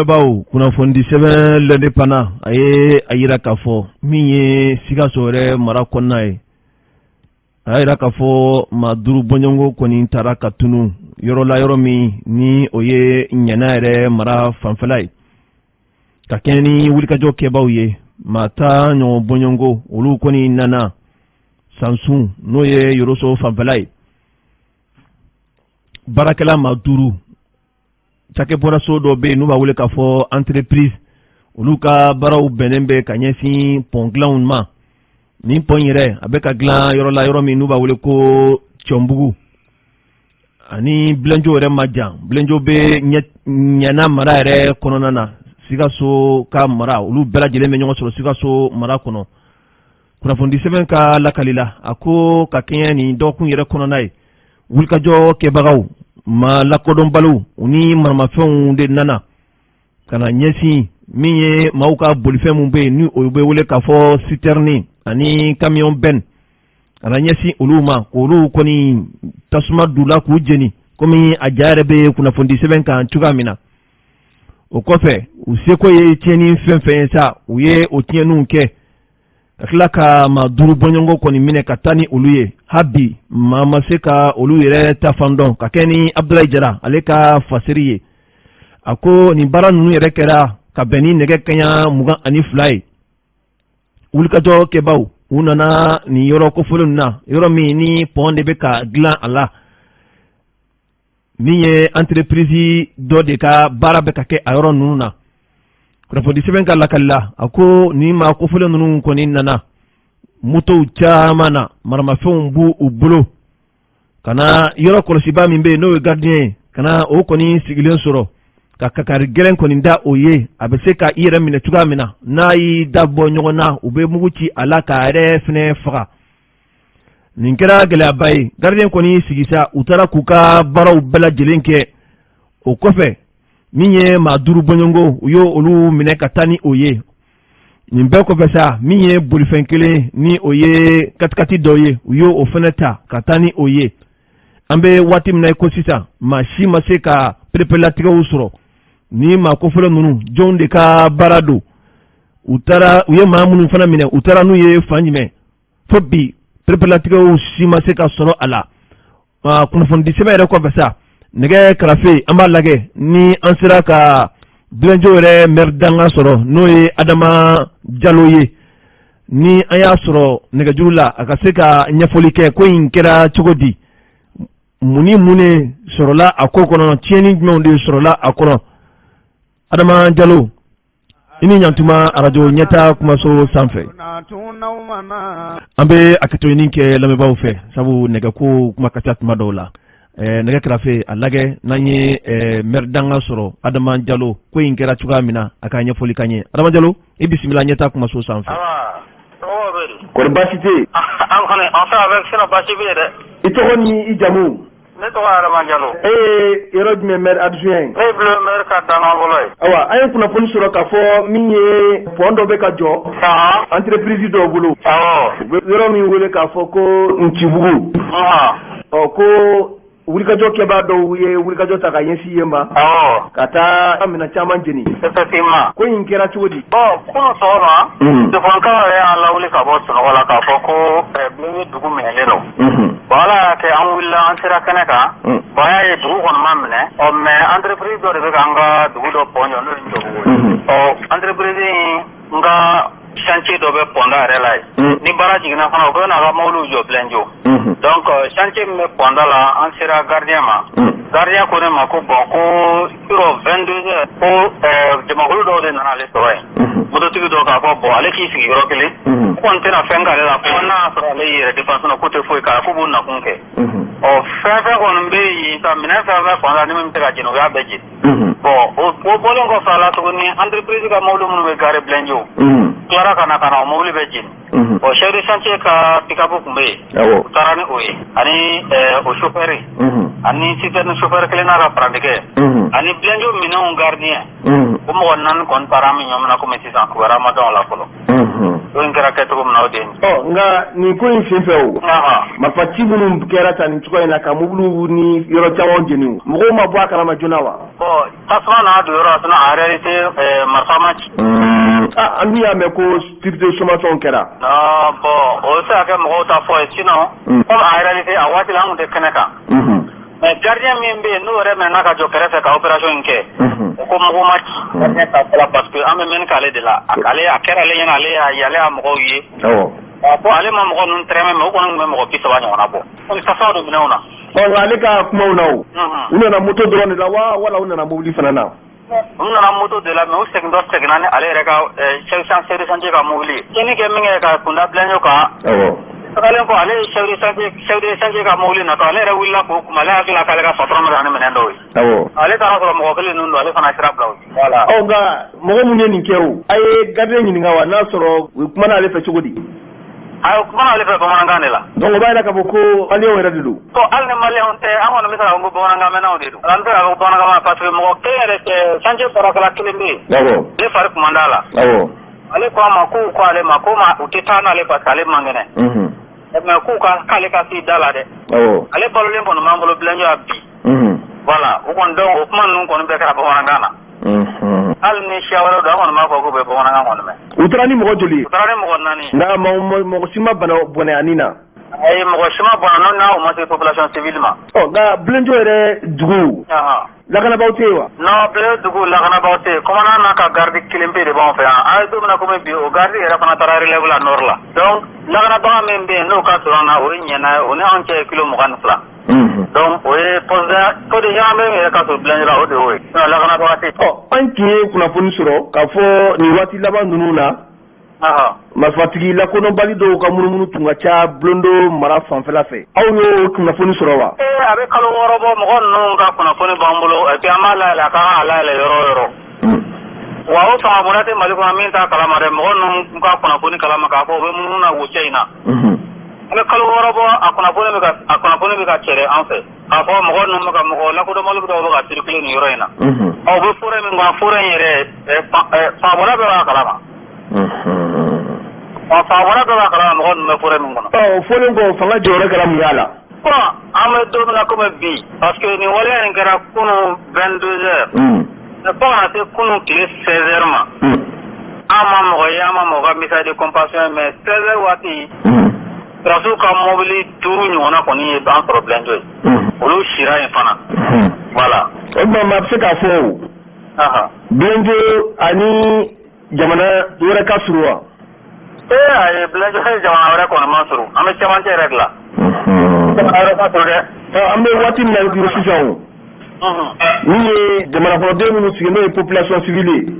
Baw kunnafonidi sɛbɛn L'Indépendant, a ye a yira k'a fɔ min ye Sikaso yɛrɛ mara kɔnɔna ye, a y'a yira k'a fɔ maa duuru bɔɲɔgɔnko kɔni taara ka tunu yɔrɔ la, yɔrɔ min ni o ye Ɲɛna yɛrɛ mara fanfɛla ye. Ka kɛɲɛ ni wulikajɔ kɛbaw ye, maa 10 ɲɔgɔn bɔɲɔgɔnko, olu kɔni nana Sansun, n'o ye Yoroso fanfɛla ye. Baarakɛla maa duuru, cakɛbɔraso dɔ bɛ yen n'u b'a wele k'a fɔ entreprise, olu ka baaraw bɛnnen bɛ ka ɲɛsin pɔn dilanw ma. Nin pɔn yɛrɛ, a bɛ ka dilan yɔrɔ la, yɔrɔ min n'u b'a wele ko Cɔnbugu, ani Bilenjo yɛrɛ ma jan. Bilenjo bɛ Ɲɛna mara yɛrɛ kɔnɔna na, Sikaso ka mara, olu bɛɛ lajɛlen bɛ ɲɔgɔn sɔrɔ Sikaso mara kɔnɔ. Kunnafonidi sɛbɛn ka lakali la, a ko ka kɛɲɛ nin dɔgɔkun yɛrɛ kɔnɔna ye, wulikajɔ kɛbagaw ma lakodɔnbaliw, u ni maramafɛnw de nana ka na ɲɛsin min ye maaw ka bolifɛn min bɛ yen, ni o bɛ wele k'a fɔ citerne ani camion benne. ka na ɲɛsin olu ma k'olu kɔni tasuma d'u la k'u jeni komi a ja yɛrɛ bɛ kunnafonidi sɛbɛn kan cogoya min na. O kɔfɛ u seko ye tiɲɛni fɛn fɛn ye sa, u ye o tiɲɛniw kɛ ka tila ka maa 5 bɔɲɔgɔnko kɔni minɛ ka taa ni olu ye. Ha bi maa ma se ka olu yɛrɛ ta fan dɔn ka kɛ ni Abudulayi Jara ale ka fasiri ye. A ko nin baara ninnu yɛrɛ kɛra ka bɛn ni nɛgɛ kaɲa 22 ye. Wulikajɔ kɛbaw u nana nin yɔrɔ kofɔlen na, yɔrɔ min ni pɔn de bɛ ka dilan a la, min ye entreprise dɔ de ka baara bɛ ka kɛ a yɔrɔ ninnu na. Kunnafoni sɛbɛn ka lakali la, a ko nin maa kofɔlen ninnu kɔni nana motow caman na, maramafɛnw b'u u bolo, ka na yɔrɔ kɔlɔsibaa min bɛ yen n'o ye gardien ye, ka na o kɔni sigilen sɔrɔ ka kakari gɛlɛn kɔni da o ye, a bɛ se ka i yɛrɛ minɛ cogoya min na. N'a y'i da bɔ ɲɔgɔn na, u bɛ mugu ci a la k'a yɛrɛ fɛnɛ faga. Nin kɛra gɛlɛyaba ye. Gardien kɔni sigi sa, u taara k'u ka baaraw bɛɛ lajɛlen kɛ. O kɔfɛ, min ye maa 5 bɔɲɔgɔnko, u y'o olu minɛ ka taa ni o ye. Nin bɛɛ kɔfɛ sa, min ye bolifɛn kelen ni o ye katikati dɔ ye, u y'o o fɛnɛ ta ka taa ni o ye. An bɛ waati min na i ko sisan, maa si ma se ka pereperelatigɛw sɔrɔ ni maa kofɔlen ninnu jɔnw de ka baara don. U taara, u ye maa minnu fana minɛ, u taara n'u ye fan jumɛn? Fo bi pereperelatigɛw si ma se ka sɔrɔ a la. Kunnafonidi sɛbɛn yɛrɛ kɔfɛ sa, nɛgɛ karafe, an b'a lajɛ ni an sera ka Bilenjo yɛrɛ maire dankan sɔrɔ, n'o ye Adama Jalo ye. Ni an y'a sɔrɔ nɛgɛjuru la, a ka se ka ɲɛfɔli kɛ ko in kɛra cogo di, mun ni mun de sɔrɔla a ko kɔnɔ, tiɲɛni jumɛnw de sɔrɔla a kɔnɔ. Adama Jalo, i ni ɲantuma arajo Ɲɛta kumaso sanfɛ. An bɛ hakɛto ɲini kɛ lamɛnbaaw fɛ, sabu nɛgɛko kuma ka ca tuma dɔw la. Nɛgɛ karafe, a lajɛ n'an ye maire dankan sɔrɔ Adama Jalo, ko in kɛra cogoya min na, a ka ɲɛfɔli k'an ye. Adama Jalo, i bisimila Ɲɛta kumaso sanfɛ. Kɔri baasi tɛ yen? An kɔni, on fait avec, sinon baasi bɛ yen dɛ. I tɔgɔ ni i jamu? Ne tɔgɔ Adama Jalo. E ye yɔrɔ jumɛn maire adjoint ye? Ne ye Bilenjo maire ka dankan fɔlɔ ye. Ayiwa, an ye kunnafoni sɔrɔ k'a fɔ min ye pont dɔ bɛ ka jɔ entreprise dɔw bolo. U bɛ yɔrɔ min wele k'a fɔ ko Ncibugu. Ɔ, ko wulikajɔ kɛbaa dɔw ye wulikajɔ ta ka ɲɛsin yen ma. Ka taa minɛn caman jeni. Effectivement. Ko in kɛra cogo di? Bon, kunun sɔgɔma, telefonikaw yɛrɛ y'an lawuli ka bɔ sunɔgɔ la k'a fɔ ko Bilenjo dugu minɛlen don. Bon, Ala y'a kɛ an wulila, an sera kɛnɛ kan. Bon, an y'a ye dugu kɔni ma minɛ. Ɔ, mais entreprise dɔ de bɛ k'an ka dugu dɔ pont jɔ, n'o ye Ncɔbugu ye. Ɔ, entreprise in n ka chantier dɔ bɛ pont da yɛrɛ la yen. Ni baara jiginna fana, u bɛ n'a ka mobiliw jɔ Bilenjo. Donc chantier min bɛ pont da la, an sera gardien ma. Gardien ko ne ma ko bon, ko yɔrɔ 22 heures, ko jamakulu dɔw de nana ale sɔrɔ yen. Mototigi dɔw k'a fɔ bon, ale k'i sigi yɔrɔ kelen. Ko kɔni tɛna fɛn k'ale la, ko n'a y'a sɔrɔ ale y'i yɛrɛ défense na, k'o tɛ foyi k'a la, k'u b'u nakun kɛ. Ɔ, fɛn fɛn kɔni bɛ yen sa, minɛn fɛn fɛn pont da ni min bɛ se ka jeni, u y'a bɛɛ jeni. Bon, o bɔlen kɔfɛ a la tuguni, entreprise ka mobili minnu bɛ garer Bilenjo, tilara ka na o mobili bɛ jeni. Bon, chef de chantier ka pick-up tun bɛ yen, u taara ni o ye, ani o chauffeur, ani citerne chauffeur kelen n'a ka parantikɛ, ani Bilenjo minɛnw gardien. O mɔgɔ 4 kɔni taara an bɛ ɲɔ min na komi sisan, kibaruya ma dɔn o la fɔlɔ. Ko in kɛra kɛcogo min na, o de ye nin. Ɔ, nka nin ko in sen fɛ o, marifaci minnu kɛra tan nin cogoya in na ka mobiliw ni yɔrɔ caman jeni, o mɔgɔw ma bɔ a kalama joona wa? Bon, tasuma nana don yɔrɔ la, sinon en réalité marifa ma ci. Ah, an dun y'a mɛn ko tir de sommation kɛra. Non, bon, o bɛ se ka kɛ mɔgɔw ta fɔ ye, sinon comme en réalité a waati la an tun tɛ kɛnɛ kan. Mais gardien min bɛ yen, n'o yɛrɛ minɛna ka jɔ kɛrɛfɛ ka opération in kɛ, o ko mugu ma ci gardien ta fɔla, parce que an bɛ mɛnni k'ale de la. Ale a kɛra ale ɲɛna, ale y'a ye, ale y'a mɔgɔw ye. A ko ale ma mɔgɔ ninnu tɛrɛmɛ, mais o kɔni tun bɛ mɔgɔ 30 ɲɔgɔnna bɔ. Komi tasuma don minɛnw na. Ɔ, nka ale ka kumaw na o, u nana moto dɔrɔn de la wa, wala u nana mobili fana na? U nana moto de la, mais u segintɔ seginna ni ale yɛrɛ ka chef de chantier ka mobili ye. Tiɲɛni kɛ min kɛ ka kunda Bilenjo kan. Tagalen kɔ, ale ye chef de chantier ka mobili natɔ, ale yɛrɛ wulila k'o kunbɛn, ale hakili la k'ale ka patron bɛ ka na ni minɛn dɔw ye. Ale taara sɔrɔ mɔgɔ kelen ninnu don, ale fana sira bila u ye. Voilà. Ɔ, nka mɔgɔ minnu ye nin kɛ o, a ye gardien ɲininka wa, n'a sɔrɔ u kumana ale fɛ cogo di? A ye kumana ale fɛ bamanankan de la. Donc o b'a yira k'a fɔ ko maliyɛnw yɛrɛ de don. Bon, hali ni maliyɛnw tɛ, an kɔni bɛ se k'a fɔ ko bamanankan mɛnnaw de don. An bɛ se k'a fɔ ko bamanankan mɛnna, parce que mɔgɔ kelen yɛrɛ, chantier baarakɛla kelen bɛ yen. Ale fari kun man d'a la. Ale ko a ma k'u ko ale ma ko ma u tɛ taa n'ale parce que ale man kɛnɛ. Mais k'u ka k'ale ka s'i da la dɛ. Awɔ. Ale balolen kɔni b'an bolo Bilenjo yan bi. Voilà, o kɔni donc o kuma ninnu kɔni bɛɛ kɛra bamanankan na. Hali ni siya wɛrɛ don, an kɔni b'a fɔ k'u bɛ bamanankan kɔni mɛn. U taara ni mɔgɔ joli ye? U taara ni mɔgɔ 4. Nka mɔgɔ si ma bana bɔnɛ ani na. Ayi, mɔgɔ si ma bɔnɛ n'a o ma se population civile ma. Ɔ, nka Bilenjo yɛrɛ dugu. Lakanabaaw tɛ yen wa? Non, Bilenjo dugu lakanabaaw tɛ yen. Commandant n'a ka garde kelen pe de b'anw fɛ yan. An ye don min na komi bi, o garde yɛrɛ fana taara relève la nord la. Donc lakanabaga min bɛ yen n'o ka surun an na, o ye ɲɛna ye, o ni anw cɛ ye kilo 22. Donc o ye poste de gendarmerie min yɛrɛ ka surun Bilenjo la, o de y'o ye. Sinon lakanabaga tɛ yen. Ɔ, an tun ye kunnafoni sɔrɔ k'a fɔ nin waati laban ninnu na. Marifatigi lakodɔnbali dɔw ka munumunu tun ka ca Bilondo mara fanfɛla fɛ, aw y'o kunnafoni sɔrɔ wa? Ee, a bɛ kalo 6 bɔ, mɔgɔ ninnu ka kunnafoni b'an bolo, et puis an b'a layɛlɛ, a ka kan ka layɛlɛ yɔrɔ o yɔrɔ. Wa o fanga bonda tɛ Mali kɔnɔ min t'a kalama dɛ, mɔgɔ ninnu ka kunnafoni kalama k'a fɔ u bɛ munumunu na wocɛ in na. A bɛ kalo 6 bɔ, a kunnafoni bɛ ka cɛrɛ an fɛ k'a fɔ mɔgɔ ninnu bɛ ka mɔgɔ lakodɔnbali dɔw bɛ ka circuler nin yɔrɔ in na. Ɔ, u bɛ forêt min kɔnɔ, forêt in yɛrɛ fanga bonda bɛɛ b'a kalama. Ɔ, fanga bonda bɛɛ b'a kalama mɔgɔ ninnu bɛ forêt min kɔnɔ. Ɔ, o fɔlen kɔ, fanga jɔyɔrɔ kɛra mun y'a la? Bon, an bɛ don min na komi bi, parce que nin waleya in kɛra kunun 22 heures. Fo ka na se kunun tile 16 heures ma. An ma mɔgɔ ye, an ma mɔgɔ ka message de compassion, mais 16 heures waati. Sɔrɔdasiw ka mobili 5 ɲɔgɔnna kɔni ye an sɔrɔ Bilenjo ye. Olu sira yen fana. Voilà. O tuma maa bɛ se k'a fɔ o. Bilenjo ani jamana wɛrɛ ka surun wa? Ee, ayi, Bilenjo ni jamana wɛrɛ kɔni ma surun. An bɛ cɛmancɛ yɛrɛ dilan. Jamana wɛrɛ ka surun dɛ. An bɛ waati min na i ko sisan o. Min ye jamana kɔnɔden minnu sigi n'o ye population civile ye.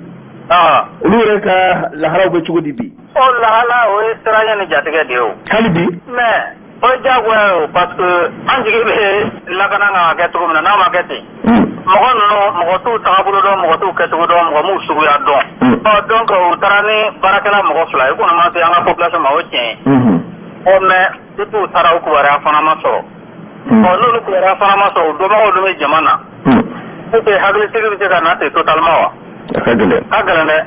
Olu yɛrɛ ka lahalaw bɛ cogo di bi? O lahala, o ye siranɲɛ ni jatigɛ de ye o. Hali bi? Mais o ye diyagoya ye o, parce que an jigi bɛ lakana kan ka kɛ cogo min na, n'a ma kɛ ten. Mɔgɔ ninnu, mɔgɔ t'u tagabolo dɔn, mɔgɔ t'u kɛcogo dɔn, mɔgɔ m'u suguya dɔn. Ɔ, donc u taara ni baarakɛla mɔgɔ 2 ye, u kɔni ma se an ka population ma, o ye tiɲɛ ye. Ɔ, mais depuis u taara, u kibaruya fana ma sɔrɔ. Ɔ, n'olu kibaruya fana ma sɔrɔ, u dɔnbagaw dun bɛ jama na. Est-ce que hakilisigi bɛ se ka na ten totalement wa? A ka gɛlɛn. A ka gɛlɛn dɛ.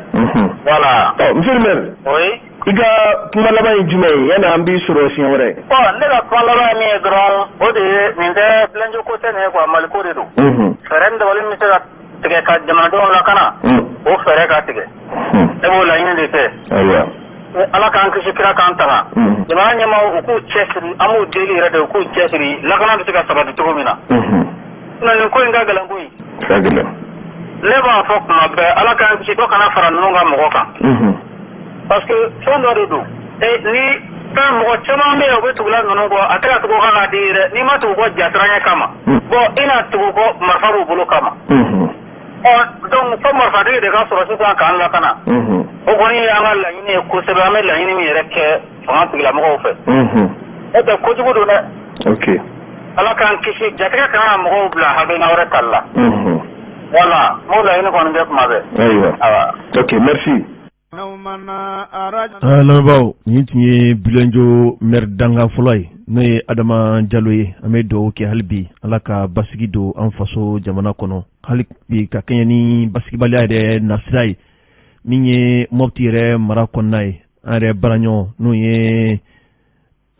Voilà. Ɔ, monsieur le maire. Oui. I ka kuma laban ye jumɛn ye yanni an b'i sɔrɔ siɲɛ wɛrɛ? Bon, ne ka kuma laban ye min ye dɔrɔn, o de ye nin tɛ Bilenjo ko tɛ nin ye quoi, Mali ko de don. Fɛɛrɛ ni dabali min bɛ se ka tigɛ ka jamanadenw lakana, o fɛɛrɛ ka tigɛ. Ne b'o laɲini de kɛ. Ayiwa. Ala k'an kisi, kira k'an tanga. Jamana ɲɛmaaw, u k'u cɛsiri, an b'u deli yɛrɛ de, u k'u cɛsiri, lakana bɛ se ka sabati cogo min na. Sinon nin ko in ka gɛlɛn koyi. Ka gɛlɛn. Ne b'a fɔ kuma bɛɛ, Ala k'an kisi dɔ kana fara ninnu ka mɔgɔ kan. Parce que fɛn dɔ de don. Ni fɛn mɔgɔ caman bɛ yen, u bɛ tugula ninnu kɔ, a tɛ ka tugu k'a di ye dɛ. N'i ma tugu kɔ jasiranɲɛ kama. Bon, i na tugu kɔ marifa b'u bolo kama. Ɔ, donc fo marifatigi de ka sɔrɔ sisan k'an lakana. O kɔni ye an ka laɲini ye kosɛbɛ, an bɛ laɲini min yɛrɛ kɛ fanga tigilamɔgɔw fɛ. N'o tɛ kojugu don dɛ. Ok. Ala k'an kisi, jatigɛ kana na mɔgɔw bila hakilina wɛrɛ tali la. Voilà, n b'o laɲini kɔni kɛ kuma bɛɛ. Ayiwa. Ok, merci. Lamɛnbaaw, nin tun ye Bilenjo maire dankan fɔlɔ ye, n'o ye Adama Jalo ye. An bɛ dugawu kɛ hali bi, Ala ka basigi don an faso jamana kɔnɔ hali bi, ka kɛɲɛ ni basigibaliya yɛrɛ nasira ye min ye Mopti yɛrɛ mara kɔnɔna ye. An yɛrɛ baaraɲɔgɔn n'o ye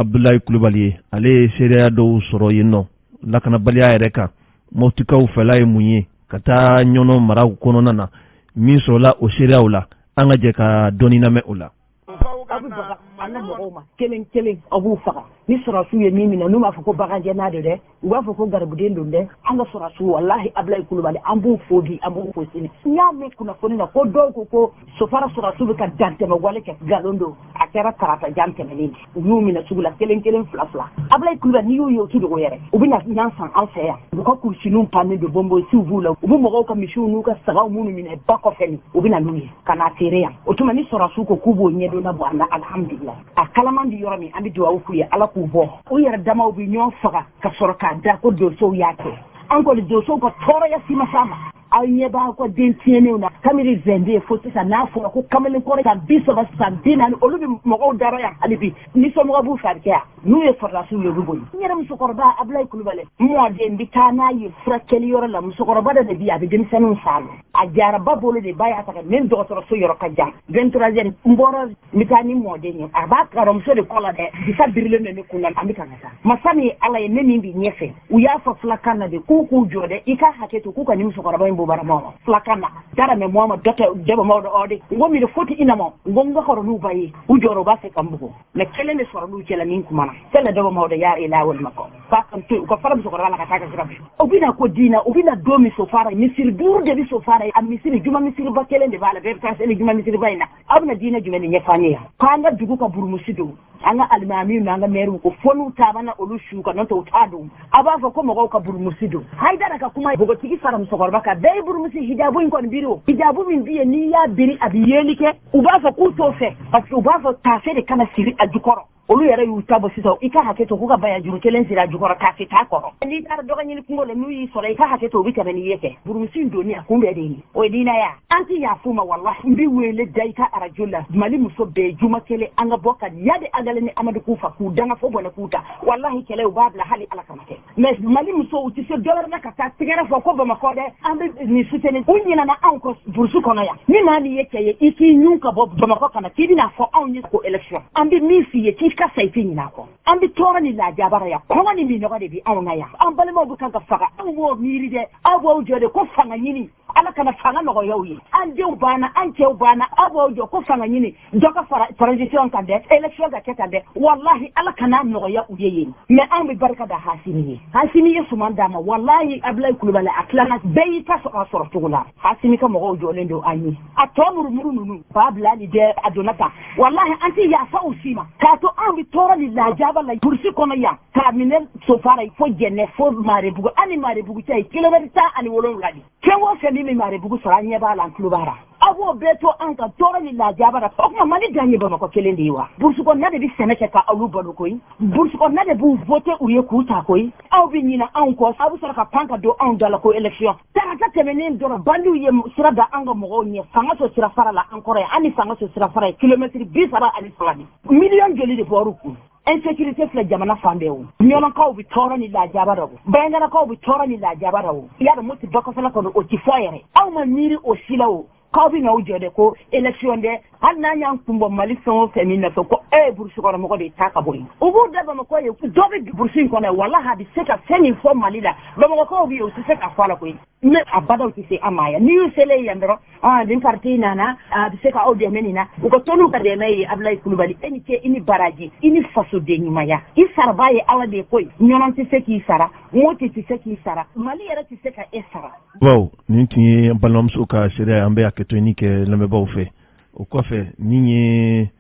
Abudulayi Kulubali ye, ale ye seereya dɔw sɔrɔ yen nɔ lakanabaliya yɛrɛ kan. Moptikaw fɛla ye mun ye ka taa Ɲɔnɔ mara kɔnɔna na, min sɔrɔla o seereyaw la, an ka jɛ ka dɔɔni lamɛn o la. Aw bɛ baga an ka mɔgɔw ma kelen kelen, aw b'u faga. Ni sɔrɔdasiw ye min minɛ, n'u b'a fɔ ko bagangɛnna don dɛ, u b'a fɔ ko garibuden don dɛ. An ka sɔrɔdasiw, walahi, Abulayi Kulubali, an b'u fo bi, an b'u fo sini. N y'a mɛn kunnafoni na ko dɔw ko ko Sofara sɔrɔdasiw bɛ ka dantɛmɛ wale kɛ, nkalon don. A kɛra tarata jan tɛmɛnen, u y'u minɛ sugu la kelen kelen, fila fila. Abulayi Kulubali, n'i y'u ye, u t'u dogo yɛrɛ. U bɛ na ɲan san an fɛ yan, u ka kurusiniw pannen don, bonbonsiw b'u la, u bɛ mɔgɔw ka misiw n'u ka sagaw minnu minɛ ba kɔfɛ nin, u bɛ na n'u ye ka n'a feere yan. O tuma ni sɔrɔdasiw ko k'u b'o ɲɛdɔnna bɔ an na, alhamdulilah. A kalaman di yɔrɔ min, an bɛ dugawu k'u ye, Ala k'u bɔ. U yɛrɛ damaw bɛ ɲɔgɔn faga ka sɔrɔ k'a da ko donsow y'a kɛ. An kɔni, donsow ka tɔɔrɔya si ma s'a ma. Aw ɲɛ b'aw ka den tiɲɛnenw na kabini 22 fo sisan n'a fɔra ko kamalenkɔrɔ san 30 san 40 olu bɛ mɔgɔw dara yan hali bi ni somɔgɔw b'u fɛ a bɛ kɛ yan n'u ye sɔrɔdasiw ye u bɛ boli. N yɛrɛ musokɔrɔba Abulayi Kulubali n mɔden bɛ taa n'a ye furakɛli yɔrɔ la musokɔrɔba dɔ de bɛ yen a bɛ denmisɛnninw san a jara ba bolo de ba y'a ta ka ne dɔgɔtɔrɔso yɔrɔ ka jan 23 heures n bɔra n bɛ taa ni mɔden ye a b'a kɔrɔmuso de kɔ la dɛ bisa birilen bɛ ne kun na an bɛ ka taa masa min ye Ala ye ne min b'i ɲɛfɛ u y'a fɔ filakan na de k'u k'u jɔ dɛ i ka hakɛ to k'u ka nin musokɔrɔba in bɔ barama ma filakan na dara mɛ mɔ ma dɔtɛ dɛbɛ ma dɔ de n ko mi foti ina ma n ko n ka kɔrɔ n'u ba ye u jɔra u b'a fɛ ka n bugɔ mɛ kelen de sɔrɔ n'u cɛla min kumana sɛlɛ dɛbɛ ma dɔ y'a ila walima kɔ k'a kan to u ka fara musokɔrɔba la ka taa ka sira fɛ u bɛna ko diina u bɛna don min Sofara misiri 5 de bɛ Sofara a misiri juma misiriba kelen de b'a la bɛɛ bɛ taa seli juma misiriba in na aw bɛna diinɛ jumɛn de ɲɛfɔ an ye yan k'an ka dugu ka burumusi don an ka alimamiw n'an ka mɛriw ko fo n'u taamana olu su kan n'o tɛ u t'a don a b'a fɔ ko mɔgɔw ka burumusi don Hayidara ka kuma npogotigi fara musokɔrɔba kan bɛɛ ye burumusi hijabu in kɔni biri o hijabu min bɛ yen n'i y'a biri a bɛ yeli kɛ u b'a fɔ k'u t'o fɛ parce que u b'a fɔ taafe de kana siri a jukɔrɔ olu yɛrɛ y'u ta bɔ sisan i ka hakɛ to k'u ka bayajuru kelen siri a jukɔrɔ taafe t'a kɔrɔ n'i taara dɔgɔ ɲini kungo la n'u y'i sɔrɔ i ka hakɛ to u bɛ tɛmɛ n'i ye kɛ burumusi in donni a kun bɛɛ de ye o ye diinɛ ya an tɛ yafa ma walahi n bɛ wele da i ka arajo la Mali muso bɛɛ juma kelen an ka bɔ ka Iyad Ag Ghali ni Amadu Kufa k'u danga fo bɔnɛ k'u ta walahi kɛlɛ u b'a bila hali Ala kama kɛ mais Mali musow u tɛ se dɔwɛrɛ la ka taa tɛgɛrɛ fɔ ko Bamakɔ dɛ an bɛ nin soutenir u ɲinɛna anw kɔ burusi kɔnɔ yan ni maa min ye cɛ ye i k'i ɲun ka bɔ Bamakɔ ka na k'i bɛna fɔ anw ye ko élection an bɛ min f'i ye k'i ka sa i tɛ ɲinɛ a kɔ an bɛ tɔɔrɔ ni lajabara yan kɔngɔ ni minnɔgɔ de bɛ anw na yan an balimaw bɛ kan ka faga anw b'o miiri dɛ aw b'aw jɔ de ko fanga ɲini Ala kana fanga nɔgɔya u ye an denw banna an cɛw banna aw b'aw jɔ ko fanga ɲini dɔ ka fara transition kan dɛ élection ka kɛ tan dɛ walahi Ala kana nɔgɔya u ye yen mais anw bɛ barika da Hasimi ye Hasimi ye suman d'a ma walahi Abulayi Kulubali a tilala bɛɛ y'i ta sɔrɔ a sɔrɔ cogo la Hasimi ka mɔgɔw jɔlen don an ye a tɔ murumuru ninnu ba bilali dɛ a donna tan walahi an tɛ yafa u si ma k'a to anw bɛ tɔɔrɔ ni lajaba la burusi kɔnɔ yan k'a minɛ Sofara fo Jɛnɛ fo Marebugu an ni Marebugu cɛ ye kilomɛtiri 17 de fɛn o fɛn min bɛ Marebugu sɔrɔ an ɲɛ b'a la an tulo b'a la aw b'o bɛɛ to an kan tɔɔrɔ ni lajaba la o tuma Mali dan ye Bamakɔ kelen de ye wa burusi kɔnɔna de bɛ sɛnɛ kɛ ka olu balo koyi burusi kɔnɔna de b'u voter u ye k'u ta koyi aw bɛ ɲinɛ anw kɔ aw bɛ sɔrɔ ka pan ka don anw da la ko élection tarata tɛmɛnen dɔrɔn bandiw ye sira da an ka mɔgɔw ɲɛ fanga so sira fara la an kɔrɔ yan an ni fanga so sira fara ye kilomɛtiri 32 de miliyɔn joli de bɔr'u kun insécurité filɛ jamana fan bɛɛ o ɲɔnɔkaw bɛ tɔɔrɔ ni lajaba la o bayangalakaw bɛ tɔɔrɔ ni lajaba la o i y'a dɔn Moti bakɔfɛla kɔnɔ o ti fɔ yɛrɛ aw ma miiri o si la o k'aw bɛ n'aw jɔ dɛ ko élection dɛ hali n'an y'an kun bɔ Mali fɛn o fɛn min nɔfɛ ko e ye burusi kɔnɔ mɔgɔ de ye taa ka bɔ yen u b'u da Bamakɔ ye dɔ bɛ burusi in kɔnɔ walahi a bɛ se ka fɛn min fɔ Mali la Bamakɔkaw bɛ yen u tɛ se ka fɔ a la koyi mais a badaw tɛ se an ma yan n'i y'u selen yan dɔrɔn ah nin parti nana a bɛ se ka aw dɛmɛ nin na u ka to n'u ka dɛmɛ ye Abulayi Kulubali e ni ce i ni baraji i ni fasoden ɲumanya i sarabaa ye Ala de ye koyi ɲɔnɔn tɛ se k'i sara Moti tɛ se k'i sara Mali yɛrɛ tɛ se ka e sara. Baw nin tun ye an balimamuso ka seereya an bɛ hakɛto ɲini kɛ lamɛnbaaw fɛ o kɔfɛ min ye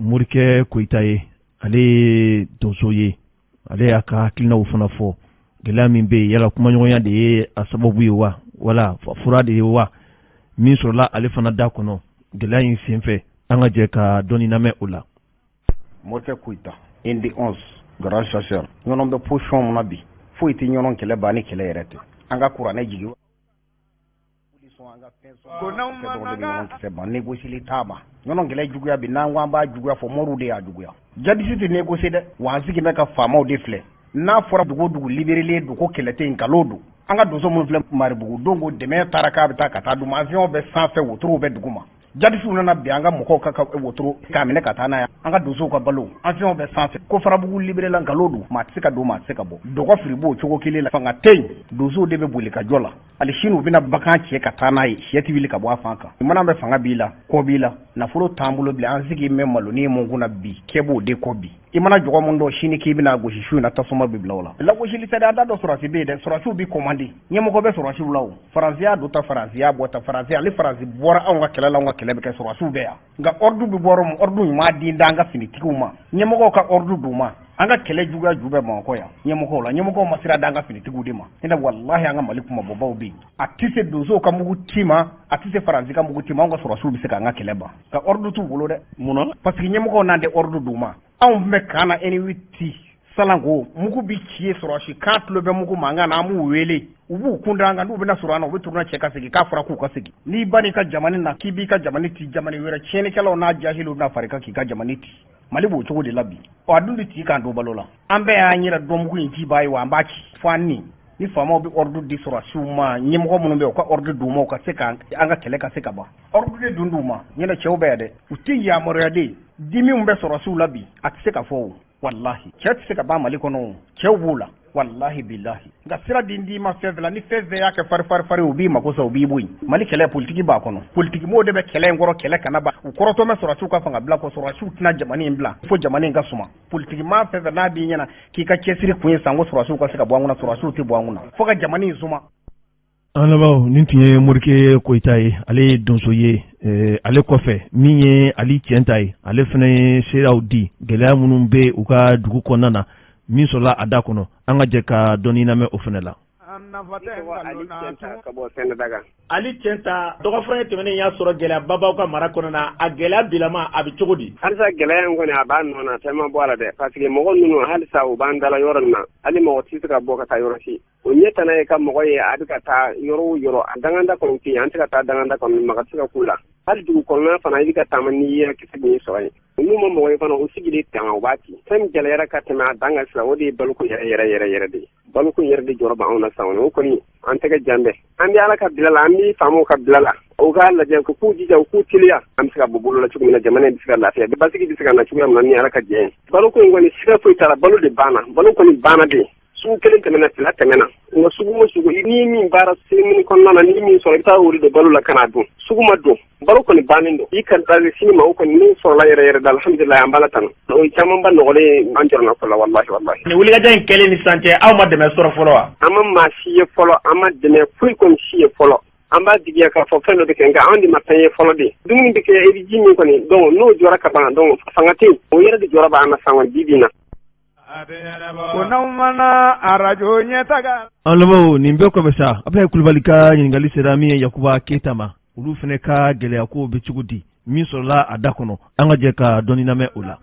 Morikɛ Koyita ye ale ye donso ye ale y'a ka hakilinaw fana fɔ gɛlɛya min bɛ yen yala kumaɲɔgɔnya de ye a sababu ye wa wala fura de ye wa min sɔrɔla ale fana da kɔnɔ gɛlɛya in senfɛ an ka jɛ ka dɔɔni lamɛn o la. Morikɛ Koyita ND 11 grand chasseur ɲɔnɔn bɛ position min na bi foyi tɛ ɲɔnɔn kɛlɛ ban ni kɛlɛ yɛrɛ tɛ an ka kuranɛ jigin négocier t'a ma ɲɔnɔn kɛlɛ juguya bi n'an ko an b'a juguya fɔ moriw de y'a juguya jadisi tɛ négocier dɛ wa an sigilen bɛ ka faamaw de filɛ n'a fɔra dugu o dugu libérélen don ko kɛlɛ tɛ yen nkalon don an ka donso minnu filɛ Maribugu don ko dɛmɛ taara k'a bɛ taa ka taa d'u ma avion bɛ sanfɛ wotorow bɛ dugu ma jadisiw nana bin an ka mɔgɔw ka wotoro k'a minɛ ka taa n'a ye an ka donsow ka balo avion bɛ sanfɛ ko Farabugu libéréla nkalon don maa tɛ se ka don maa tɛ se ka bɔ dɔgɔ firi b'o cogo kelen la fanga tɛ yen donsow de bɛ boli ka jɔ la hali sini u bɛna bagan cɛ ka taa n'a ye sɛ tɛ wuli ka bɔ a fan kan mana bɛ fanga b'i la kɔ b'i la nafolo t'an bolo bilen an sigi bɛ malonin mun kunna bi kɛ b'o de kɔ bi i mana jɔgɔ mun dɔn sini k'i bɛna gosi su in na tasuma bɛ bila o la lagosili tɛ dɛ an t'a dɔn sɔrɔdasi bɛ yen dɛ sɔrɔdasiw bɛ commandé ɲɛmɔgɔ bɛ sɔrɔdasiw la o faransi y'a don ta faransi y'a bɔ ta faransi ale faransi bɔra anw ka kɛlɛ la anw ka kɛlɛ bɛ kɛ sɔrɔdasiw bɛ yan nka ordre bɛ bɔ yɔrɔ min ordre ɲuman di d'an ka finitigiw ma ɲɛmɔgɔw ka ordre d'u ma an ka kɛlɛ juguya ju bɛ bamakɔ yan ɲɛmɔgɔw la ɲɛmɔgɔw ma sira d'an ka finitigiw de ma n'o tɛ walahi an ka mali kumabɔbaw bɛ yen a tɛ se donsow ka mugu ci ma a tɛ se faransi ka mugu ci ma anw ka sɔrɔdasiw bɛ se k'an ka kɛlɛ ban nka ordre t'u bolo dɛ mun na parce que ɲɛmɔgɔw n'an tɛ ordre d'u ma anw tun bɛ camp na N8 Salanko mugu bi ci ye sɔrɔsi kan tulo bɛ mugu mankan na, an b'u wele, u b'u kun da an kan, n'u bɛna sɔrɔ an na, u bɛ tourner cɛ ka segin k'a fɔra k'u ka segin. N'i ba n'i ka jamana na k'i b'i ka jamana ci, jamana wɛrɛ tiɲɛnikɛlaw n'a jahiliw bɛna fara i kan k'i ka jamana ci. Mali b'o cogo de la bi. Ɔ, a dun tɛ ci k'an to balo la. An bɛɛ y'an yɛrɛ dɔn mugu in cibaa ye, wa an b'a ci fo an ni. Ni faamaw bɛ ordre di sɔrɔsiw ma, ɲɛmɔgɔ minnu bɛ yen, u ka ordre d'u ma, u ka se ka an ka kɛlɛ ka se ka ban. Ordre de dun d'u ma, ɲinɛ cɛw bɛ yan dɛ, u tɛ yamaruya de. Dimiw bɛ sɔrɔsiw la bi, a tɛ se ka fɔ o. Walahi cɛ tɛ se ka ban Mali kɔnɔ o, cɛw b'o la, walahi bilahi. Nka sira di d'i ma fɛn fɛn la, ni fɛn fɛn y'a kɛ fari fari fari, u b'i mako sa, u b'i bɔ yen. Mali kɛlɛ politiki b'a kɔnɔ, politiki mɔgɔw de bɛ kɛlɛ in kɔrɔ, kɛlɛ kana ban. U kɔrɔtɔ bɛ sɔrɔsiw ka fanga bila kɔ, sɔrɔsiw tɛna jamana in bila fo jamana in ka suma. Politiki maa fɛn fɛn n'a b'i ɲɛna k'i ka cɛsiri kun ye sanko sɔrɔsiw ka se ka bɔ an kunna, sɔrɔsiw tɛ bɔ an kunna fo ka jamana in suma. An lamɛnbaaw, nin tun ye Morike Koyita ye, ale ye donso ye. Ale kɔfɛ, min ye Ali Cɛnta ye, ale fana ye seereyaw di gɛlɛya minnu bɛ u ka dugu kɔnɔna na, min sɔrɔla a da kɔnɔ. An ka jɛ ka dɔɔni lamɛn o fana la. Ka bɔ Sɛnɛdaga. Ali Cɛnta, dɔgɔfura tɛmɛnen y'a sɔrɔ gɛlɛyaba b'aw ka mara kɔnɔna na, a gɛlɛya bilama a bɛ cogo di? Halisa gɛlɛya in kɔni a b'a nɔ na, fɛn ma bɔ a la dɛ, parce que mɔgɔ ninnu halisa u b'an dala yɔrɔ in na, hali mɔgɔ tɛ se ka bɔ ka taa yɔrɔ si. O ɲɛ tana ye ka mɔgɔ ye a bɛ ka taa yɔrɔ o yɔrɔ, a danganda kɔni tɛ yen, an tɛ ka taa danganda kɔni, maga tɛ se ka k'u la. Hali dugu kɔnɔna fana i bɛ ka taama n'i yɛrɛ kisɛ min sɔrɔ yen. N'u ma mɔgɔ ye fana, u sigilen kan u b'a ci. Fɛn min gɛlɛyara ka tɛmɛ a dan kan sisan, o de ye baloko yɛrɛ yɛrɛ yɛrɛ yɛrɛ de ye. Baloko yɛrɛ de jɔrɔ b'anw na sisan, o kɔni an tɛgɛ jan bɛ. An bɛ Ala ka bila la, an bɛ faamaw ka bila la. U k'a lajɛ, u k'u jija, u k'u teliya. An bɛ se ka bɔ bolo la cogo min na, jamana in bɛ se ka lafiya, basigi bɛ se ka na cogoya min na ni Ala ka jɛ ye. Baloko in kɔni siga foyi t'a la, balo de banna, balo kɔni banna de. Sugu kelen tɛmɛna, fila tɛmɛna, nka sugu o sugu n'i min baara seli kɔnɔna na, n'i min sɔrɔ, i bɛ taa o de balo la ka n'a dun. Sugu ma don, balo kɔni bannen don. I ka taa sini ma, o kɔni min sɔrɔla yɛrɛ yɛrɛ da, alhamdulilayi, an b'a la tanu. O ye camanba nɔgɔlen ye an jɔrɔna ko la, walahi walahi. Nin wulikajɔ in kɛlen ni sisan cɛ, aw ma dɛmɛ sɔrɔ fɔlɔ wa? An ma maa si ye fɔlɔ, an ma dɛmɛ foyi kɔni si ye fɔlɔ. An b'a jigiya k'a fɔ fɛn dɔ bɛ kɛ, nka anw de ma fɛn ye fɔlɔ de. Dumuni bɛ kɛ, i bɛ ji min kɔni, donc n'o jɔra ka ban, donc fanga tɛ yen. O yɛrɛ de jɔra b'an na san kɔni bi bi in na. An lamɛnbaaw, nin bɛɛ kɔfɛ sa, Abulayi Kulubali ka ɲininkali sera min ye Yakuba Keyita ma, olu fana ka gɛlɛya ko bɛ cogo di, min sɔrɔla a da kɔnɔ, an ka jɛ ka dɔɔni lamɛn o la.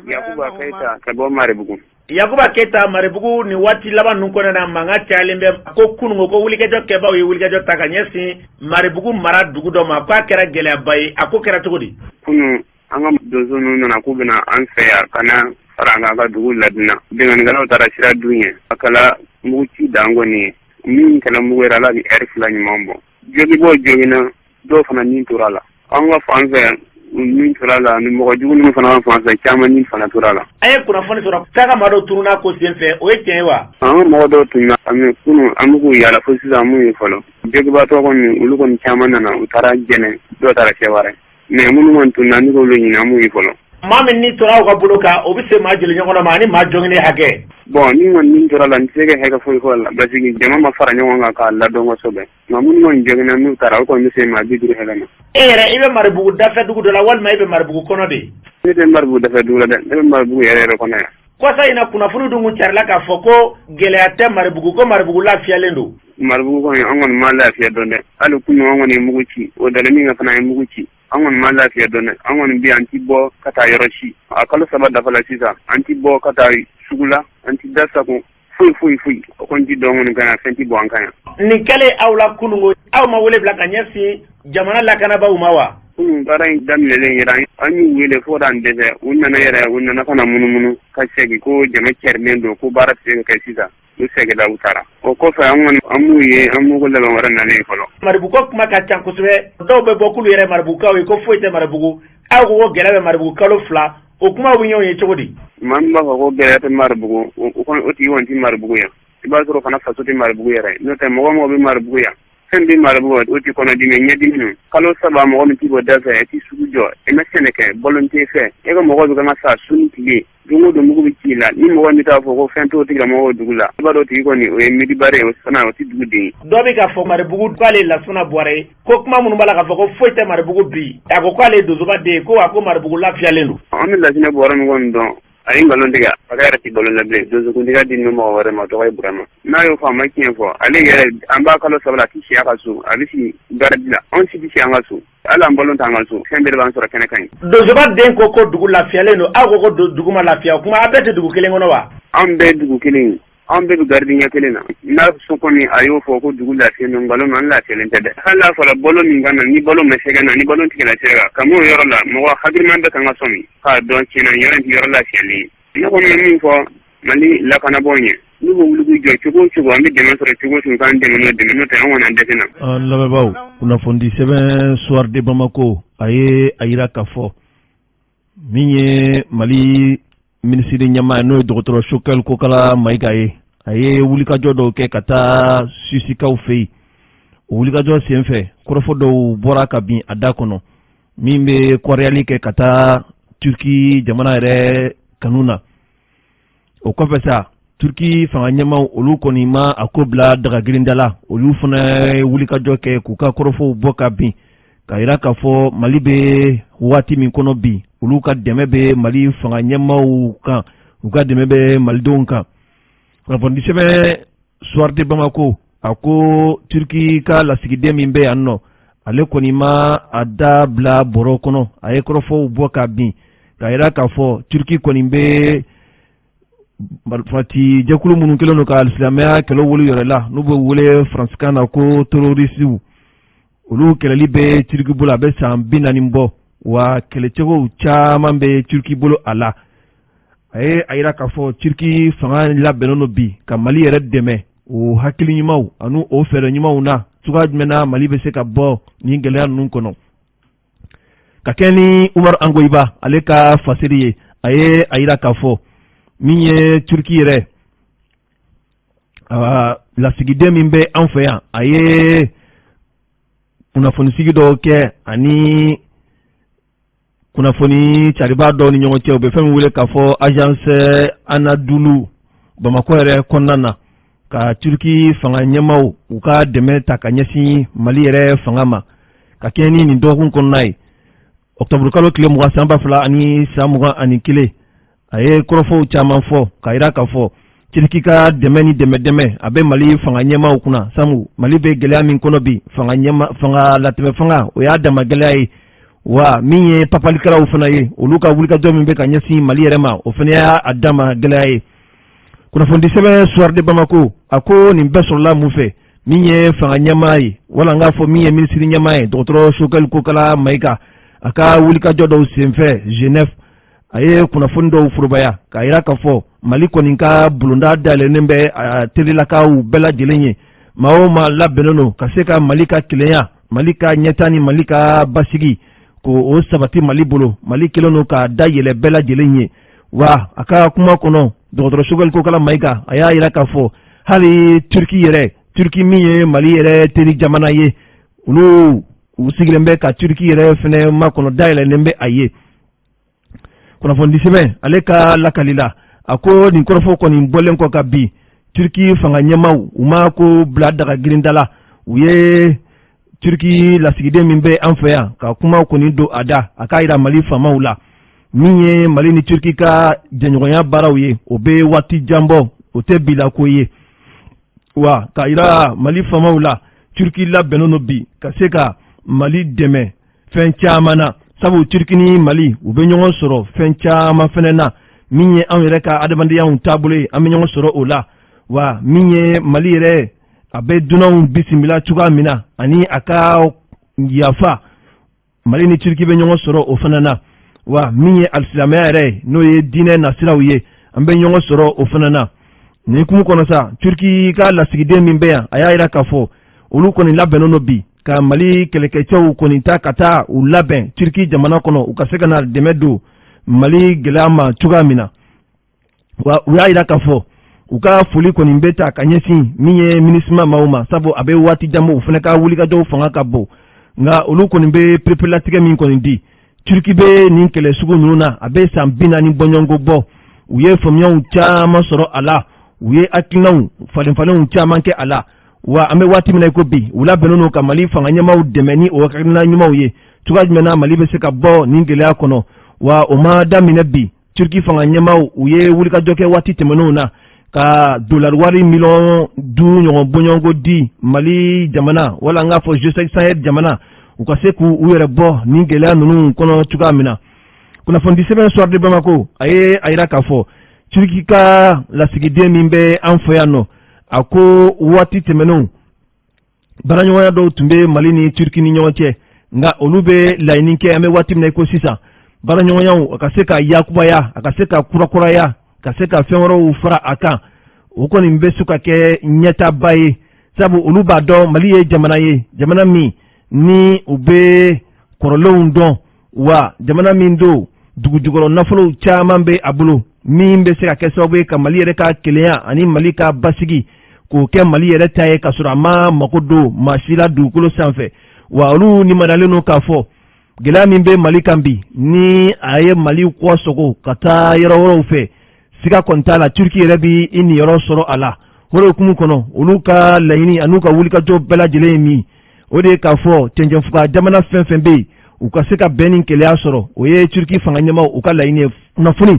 Yakuba Keyita ka bɔ Maribugu. Yakuba Keyita, Maribugu, nin waati laban ninnu kɔnɔna na, mankan cayalen bɛ ko kununko ko wulikajɔ kɛbaaw ye wulikajɔ ta ka ɲɛsin Maribugu mara dugu dɔ ma, k'a kɛra gɛlɛyaba ye. A ko kɛra cogo di? Kunun an ka donso ninnu nana k'u bɛna an fɛ yan ka na fara an kan ka dugu ladina. Binkannikɛlaw taara sira dun ye, a kɛla mugu ci dan kɔni ye. Min kɛla mugu yɛrɛ, ala bɛ ɛri 2 ɲuman bɔ. Jogibɔ jogina, dɔw fana nin tora a la. An ka fan fɛ min tora a la, ni mɔgɔ jugu ninnu fana ka fan fɛ, caman nin fana tora a la. An ye kunnafoni sɔrɔ k'a ka maa dɔw tununna ko sen fɛ, o ye tiɲɛ ye wa? An ka mɔgɔ dɔw tununna, an bɛ kunun an bɛ k'u yaala fo sisan mun ye fɔlɔ. Jogibatɔ kɔni, olu kɔni caman nana, u taara Jɛnɛ, dɔw taara Sɛwara. Mais minnu kɔni tununna, an bɛ k'olu ɲini, an m'u ye fɔlɔ. Maa min ni tora aw ka bolo kan, o bɛ se maa joli ɲɔgɔn ma ani maa jɔnginen hakɛ? Bon, ni kɔni min tora la, n tɛ se ka hakɛ foyi fɔ a la, parce que jama ma fara ɲɔgɔn kan k'a ladɔn kosɛbɛ. Nka minnu kɔni jɔngina n'u taara, o kɔni bɛ se maa 50 hakɛ ma. E yɛrɛ, i bɛ Maribugu dafɛ dugu dɔ la walima e bɛ Maribugu kɔnɔ de? Ne tɛ Maribugu dafɛ dugu la dɛ, ne bɛ Maribugu yɛrɛ yɛrɛ kɔnɔ yan. Kɔsa in na, kunnafoni dun kun carila k'a fɔ ko gɛlɛya tɛ Maribugu, ko Maribugu lafiyalen don. Maribugu kɔni, an kɔni ma lafiya dɔn dɛ. Hali kunun an kɔni ye mugu ci, o dalen min kan fana ye mugu ci. An kɔni ma lafiya dɔn dɛ. An kɔni bɛ yan, an ti bɔ ka taa yɔrɔ si. A kalo 3 dafa la sisan, an ti bɔ ka taa sugu la, an ti da sago foyi foyi foyi. O kɔni ti dɔn kɔni kan yan, fɛn ti bɔ an kan yan. Nin kɛlen aw la kununko, aw ma wele bila ka ɲɛsin jamana lakanabaaw ma wa? Kunun baara in daminɛlen yɛrɛ, an y'u wele fo k'an dɛsɛ. U nana yɛrɛ, u nana ka na munumunu ka segin ko jama cɛrilen don, ko baara tɛ se ka kɛ sisan. U seginna, u taara. O kɔfɛ, an kɔni an m'u ye, an m'u ko laban wɛrɛ nalen fɔlɔ. Maribugu ko kuma ka ca kosɛbɛ. Dɔw bɛ bɔ k'olu yɛrɛ Maribugukaw ye, ko foyi tɛ Maribugu. Aw ko ko gɛlɛya bɛ Maribugu kalo 2, o kumaw bɛ ɲɔgɔn ye cogo di? Maa min b'a fɔ ko gɛlɛya tɛ Maribugu, o tigi kɔni tɛ Maribugu yan. I b'a sɔrɔ fana faso tɛ Maribugu yɛrɛ. N'o tɛ, mɔgɔ mɔgɔ bɛ Maribugu yan, fɛn bɛ Maribugu, o tɛ kɔnɔdimi, ɲɛdimi. Kalo 3 mɔgɔ min t'i bɔ da fɛ, e t'i sugu jɔ, e ma sɛnɛ kɛ, balo t'i fɛ, e ka mɔgɔw bɛ kan ka sa su ni tile. Don o don mugu bɛ ci la, ni mɔgɔ min t'a fɔ ko fɛn t'o tigilamɔgɔw dugu la, i b'a dɔn o tigi kɔni o ye midibare ye, o fana o tɛ dugu den ye. Dɔ bɛ k'a fɔ Maribugu k'ale ye Lasana Buware ye, ko kuma minnu b'a la k'a fɔ ko foyi tɛ Maribugu bi, a ko k'ale ye donsoba den ye, ko wa ko Maribugu lafiyalen don. An bɛ Lasinɛ Buware min kɔni dɔn, a ye nkalon tigɛ, a ka yɛrɛ tɛ balo la bilen. Donsokuntigiya di mɔgɔ wɛrɛ ma, o tɔgɔ ye Burama. N'a y'o fɔ, a ma tiɲɛ fɔ. Ale yɛrɛ, an b'a kalo 3 la, a tɛ si a ka so, a bɛ si garidi la. Anw si tɛ si an ka so. Hali an balo t'an ka so, fɛn bɛɛ de b'an sɔrɔ kɛnɛ kan yen. Donsoba den ko ko dugu lafiyalen don, aw ko ko dugu ma lafiya, o kuma aw bɛɛ tɛ dugu kelen kɔnɔ wa? Anw bɛɛ ye dugu kelen ye, anw bɛɛ bɛ garidiɲɛ kelen na. N'a so kɔni a y'o fɔ ko dugu lafiyalen don, nkalon don, an lafiyalen tɛ dɛ. Hali n'a fɔra balo min ka na, ni balo ma se ka na, ni balo tigɛla sira kan, ka m'o yɔrɔ la, mɔgɔ hakiliman bɛɛ kan ka sɔmi k'a dɔn tiɲɛna yɔrɔ in tɛ yɔrɔ lafiyalen ye. Ne kɔni bɛ min fɔ Mali lakanabaaw ye, n'u bɛ wuli k'u jɔ cogo o cogo, an bɛ dɛmɛ sɔrɔ cogo o cogo, k'an dɛmɛ n'o dɛmɛ, n'o tɛ an kɔni an dɛsɛ na. An lamɛnbaaw, kunnafonidi sɛbɛn Soir de Bamako, a ye a yira k'a fɔ min ye Mali minisiri ɲɛmaa ye, n'o ye dɔgɔtɔrɔ Choguel Kokala Mayiga ye, a ye wulikajɔ dɔw kɛ ka taa Suisikaw fɛ yen. O wulikajɔ senfɛ, kɔrɔfɔ dɔw bɔra ka bin a da kɔnɔ min bɛ kɔrɔyali kɛ ka taa Turki jamana yɛrɛ kanu na. O kɔfɛ sa, Turki fanga ɲɛmaaw, olu kɔni ma a ko bila dagagirinda la, olu fana ye wulikajɔ kɛ k'u ka kɔrɔfɔw bɔ ka bin k'a yira k'a fɔ Mali bɛ waati min kɔnɔ bi, olu ka dɛmɛ bɛ Mali fanga ɲɛmaaw kan, u ka dɛmɛ bɛ malidenw kan. Kunnafonidi sɛbɛn Soir de Bamako a ko Turki ka lasigiden min bɛ yan nɔ, ale kɔni ma a da bila bɔrɔ kɔnɔ, a ye kɔrɔfɔw bɔ ka bin k'a yira k'a fɔ Turki kɔni bɛ marifati jɛkulu minnu kɛlen don ka silamɛya kɛlɛ wuli yɛrɛ la, n'u bɛ wele faransikan na ko terorisiw, olu kɛlɛli bɛ Turki bolo a bɛ san 40 bɔ, wa kɛlɛcogow caman bɛ Turki bolo a la. A ye a yira k'a fɔ Turki fanga labɛnnen don bi ka Mali yɛrɛ dɛmɛ o hakili ɲumanw ani o fɛɛrɛ ɲumanw na, cogoya jumɛn na Mali bɛ se ka bɔ nin gɛlɛya ninnu kɔnɔ. Ka kɛ ni Umaru Angoyiba ale ka fasiri ye, a ye a yira k'a fɔ min ye Turki yɛrɛ lasigiden min bɛ an fɛ yan, a ye kunnafonisigi dɔw kɛ ani kunnafoni cariba dɔw ni ɲɔgɔn cɛ, u bɛ fɛn min wele k'a fɔ Agence Anadolu Bamakɔ yɛrɛ kɔnɔna na, ka Turki fanga ɲɛmaaw u ka dɛmɛ ta ka ɲɛsin Mali yɛrɛ fanga ma. Ka kɛɲɛ ni nin dɔgɔkun kɔnɔna ye, ɔkutɔburukalo tile 20 san 2021, a ye kɔrɔfɔw caman fɔ k'a yira k'a fɔ Turki ka dɛmɛ ni dɛmɛ dɛmɛ a bɛ Mali fanga ɲɛmaaw kunna, sabu Mali bɛ gɛlɛya min kɔnɔ bi, fanga ɲɛma fanga latɛmɛ fanga, o y'a dama gɛlɛya ye, wa min ye papalikɛlaw fana ye, olu ka wulikajɔ min bɛ ka ɲɛsin Mali yɛrɛ ma, o fana y'a dama gɛlɛya ye. Kunnafonidi sɛbɛn Soir de Bamako a ko nin bɛɛ sɔrɔla mun fɛ? Min ye fanga ɲɛmaa ye, wala n k'a fɔ min ye minisiri ɲɛmaa ye, dɔgɔtɔrɔ Choguel Kokala Mayiga, a ka wulikajɔ dɔw senfɛ Genève, a ye kunnafoni dɔw forobaya k'a yira k'a fɔ Mali kɔni ka bulonda dayɛlɛnnen bɛ a terilakaw bɛɛ lajɛlen ye. Maa o maa labɛnnen don ka se ka Mali ka kelenya, Mali ka ɲɛtaa ni Mali ka basigi ko o sabati Mali bolo, Mali kɛlen don k'a da yɛlɛ bɛɛ lajɛlen ye. Wa a ka kuma kɔnɔ, dɔgɔtɔrɔ Choguel Kokala Mayiga a y'a yira k'a fɔ hali Turki yɛrɛ, Turki min ye Mali yɛrɛ teri jamana ye, olu u sigilen bɛ ka Turki yɛrɛ fɛnɛ makɔnɔ, dayɛlɛnnen bɛ a ye. Kunnafonidi sɛbɛn ale ka lakali la, a ko nin kɔrɔfɔ kɔni bɔlen kɔ ka bin, Turki fanga ɲɛmaaw u ma ko bila daga girinda la, u ye Turki lasigiden min bɛ an fɛ yan ka kuma kɔni don a da, a k'a yira Mali faamaw la min ye Mali ni Turki ka jɛɲɔgɔnya baaraw ye, o bɛ waati jan bɔ, o tɛ bila ko ye. Wa k'a yira Mali faamaw la, Turki labɛnnen don bi ka se ka Mali dɛmɛ fɛn caman na, sabu Turki ni Mali u bɛ ɲɔgɔn sɔrɔ fɛn caman fɛnɛ na. Min ye anw yɛrɛ ka adamadenyaw taabolo ye, an bɛ ɲɔgɔn sɔrɔ o la. Wa min ye Mali yɛrɛ a bɛ dunanw bisimila cogoya min na ani a ka yafa, Mali ni Turki bɛ ɲɔgɔn sɔrɔ o fana na. Wa min ye alisilamɛya yɛrɛ ye, n'o ye diinɛ nasiraw ye, an bɛ ɲɔgɔn sɔrɔ o fana na. Nin hukumu kɔnɔ sa, Turki ka lasigiden min bɛ yan, a y'a yira k'a fɔ olu kɔni labɛnnen don bi ka Mali kɛlɛkɛcɛw kɔni ta ka taa u labɛn Turki jamana kɔnɔ, u ka se ka na dɛmɛ don Mali gɛlɛya ma cogoya min na. Wa u y'a yira k'a fɔ u ka foli kɔni bɛ ta ka ɲɛsin min ye MINUSMA maaw ma, sabu a bɛ waati jan bɔ, u fana ka wulikajɔw fanga ka bon, nka olu kɔni bɛ pereperelatigɛ min kɔni di. Turki bɛ nin kɛlɛ sugu ninnu na a bɛ san 40 bɔɲɔgɔnko bɔ, u ye faamuyaw caman sɔrɔ a la, u ye hakilinaw falenfalenw caman kɛ a la. Wa an bɛ waati min na i ko bi, u labɛnnen don ka Mali fanga ɲɛmaaw dɛmɛ ni o hakilina ɲumanw ye, cogoya jumɛn na Mali bɛ se ka bɔ nin gɛlɛya kɔnɔ. Wa o ma daminɛ bi, Turki fanga ɲɛmaaw u ye wulikajɔ kɛ waati tɛmɛnenw na ka dolari wari miliyɔn 5 ɲɔgɔn bɔɲɔgɔnko di Mali jamana, wala n k'a fɔ G5 Sahel jamana. U ka se k'u u yɛrɛ bɔ nin gɛlɛya ninnu kɔnɔ cogoya min na. Kunnafonidi sɛbɛn Soir de Bamako, a ye a yira k'a fɔ Turki ka lasigiden min bɛ an fɛ yan nɔ, a ko waati tɛmɛnenw, baaraɲɔgɔnya dɔw tun bɛ Mali ni Turki ni ɲɔgɔn cɛ, nka olu bɛ laɲini kɛ, an bɛ waati min na i ko sisan, baaraɲɔgɔnyaw a ka se ka yakubaya, a ka se ka kurakuraya, ka se ka fɛn wɛrɛw fara a kan. O kɔni bɛ se ka kɛ ɲɛtaaba ye, sabu olu b'a dɔn Mali ye jamana ye, jamana min ni u bɛ kɔrɔlenw dɔn, wa jamana min don, dugujukɔrɔ nafolow caman bɛ a bolo min bɛ se ka kɛ sababu ye ka Mali yɛrɛ ka kelenya ani Mali ka basigi k'o kɛ Mali yɛrɛ ta ye, ka sɔrɔ a ma mako don maa si la dugukolo sanfɛ. Wa olu limaniyalen don k'a fɔ gɛlɛya min bɛ Mali kan bi, ni a ye Mali kɔ sogo ka taa yɔrɔ wɛrɛw fɛ, siga kɔni t'a la, Turki yɛrɛ bɛ i niyɔrɔ sɔrɔ a la. O de hukumu kɔnɔ, olu ka laɲini an'u ka wulikajɔ bɛɛ lajɛlen ye min, o de ye k'a fɔ cɛncɛnfuga jamana fɛn fɛn bɛ yen, u ka se ka bɛn ni kelenya sɔrɔ. O ye Turki fanga ɲɛmaaw u ka laɲini ye. Kunnafoni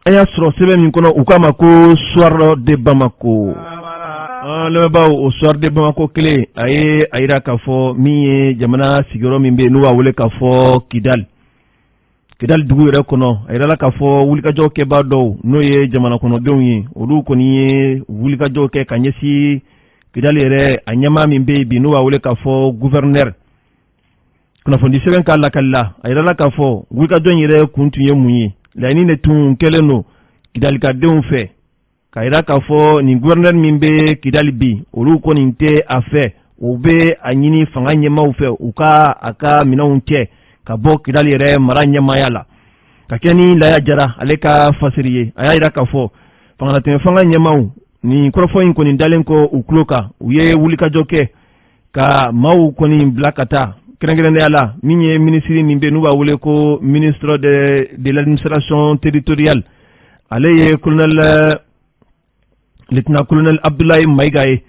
an y'a sɔrɔ sɛbɛn min kɔnɔ, u k'a ma ko Soir de Bamako. Lamɛnbaaw, o Soir de Bamako kelen, a ye a yira k'a fɔ min ye jamana sigiyɔrɔ min bɛ yen n'u b'a wele k'a fɔ Kidali, Kidali dugu yɛrɛ kɔnɔ, a yirala k'a fɔ wulikajɔ kɛbaa dɔw, n'o ye jamana kɔnɔdenw ye, olu kɔni ye wulikajɔ kɛ ka ɲɛsin Kidali yɛrɛ a ɲɛmaa min bɛ yen bi, n'u b'a wele k'a fɔ gouverneur. Kunnafoni sɛbɛn ka lakali la, a yirala k'a fɔ wulikajɔ in yɛrɛ kun tun ye mun ye. Laɲini de tun kɛlen don Kidalikadenw fɛ k'a yira k'a fɔ nin gouverneur min bɛ Kidali bi, olu kɔni tɛ a fɛ. U bɛ a ɲini fanga ɲɛmaaw fɛ, u ka a ka minɛnw cɛ ka bɔ Kidali yɛrɛ mara ɲɛmaaya la. Ka kɛ ni Laya Jara ale ka fasiri ye, a y'a yira k'a fɔ fangalatɛmɛ fanga ɲɛmaaw, nin kɔrɔfɔ in kɔni dalen kɔ u tulo kan, u ye wulikajɔ kɛ ka maaw kɔni bila ka taa, kɛrɛnkɛrɛnnenya la min ye minisiri min bɛ n'u b'a wele ko ministre de l'administration territoriale, ale ye colonel, lieutenant colonel Abdoulaye Mayiga ye.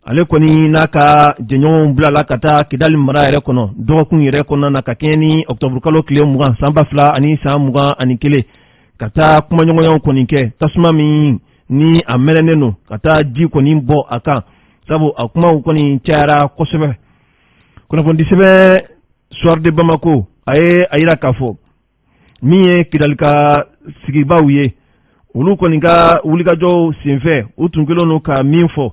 Ale kɔni n'a ka jɛɲɔgɔnw bilala ka taa Kidali mara yɛrɛ kɔnɔ dɔgɔkun yɛrɛ kɔnɔna na, ka kɛɲɛ ni octobre kalo tile 20 san 2021, ka taa kumaɲɔgɔnyaw kɔni kɛ, tasuma min ni a mɛnɛnen don, ka taa ji kɔni bɔ a kan, sabu a kumaw kɔni cayara kosɛbɛ. Kunnafoni sɛbɛn Soir de Bamako, a ye a yira k'a fɔ min ye Kidali ka sigibaaw ye, olu kɔni ka wulikajɔw senfɛ, u tun kɛlen don ka min fɔ,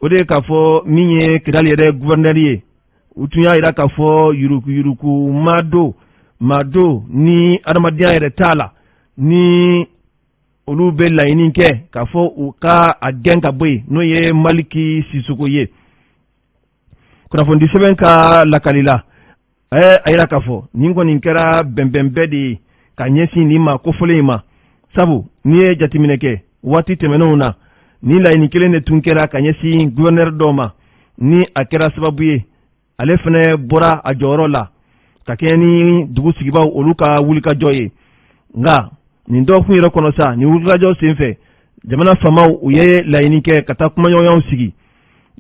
o de ye k'a fɔ min ye Kidali yɛrɛ gouverneur ye, u tun y'a yira k'a fɔ yurukuyuruku maa don, maa don ni adamadenya yɛrɛ t'a la, ni olu bɛ laɲini kɛ k'a fɔ u ka a gɛn ka bɔ yen, n'o ye Maliki Sisoko ye. Kunnafoni sɛbɛn ka lakali la, a yira k'a fɔ nin kɔni kɛra bɛnbɛnbɛn de ye ka ɲɛsin nin ma kofɔlen in ma, sabu n'i ye jateminɛ kɛ waati tɛmɛnenw na, nin laɲini kelen de tun kɛra ka ɲɛsin gouverneur dɔw ma, ni a kɛra sababu ye ale fana bɔra a jɔyɔrɔ la ka kɛɲɛ ni dugu sigibaw olu ka wulikajɔ ye. Nka nin dɔgɔkun yɛrɛ kɔnɔ sa, nin wulikajɔ senfɛ, jamana faamaw u ye laɲini kɛ ka taa kumaɲɔgɔnyaw sigi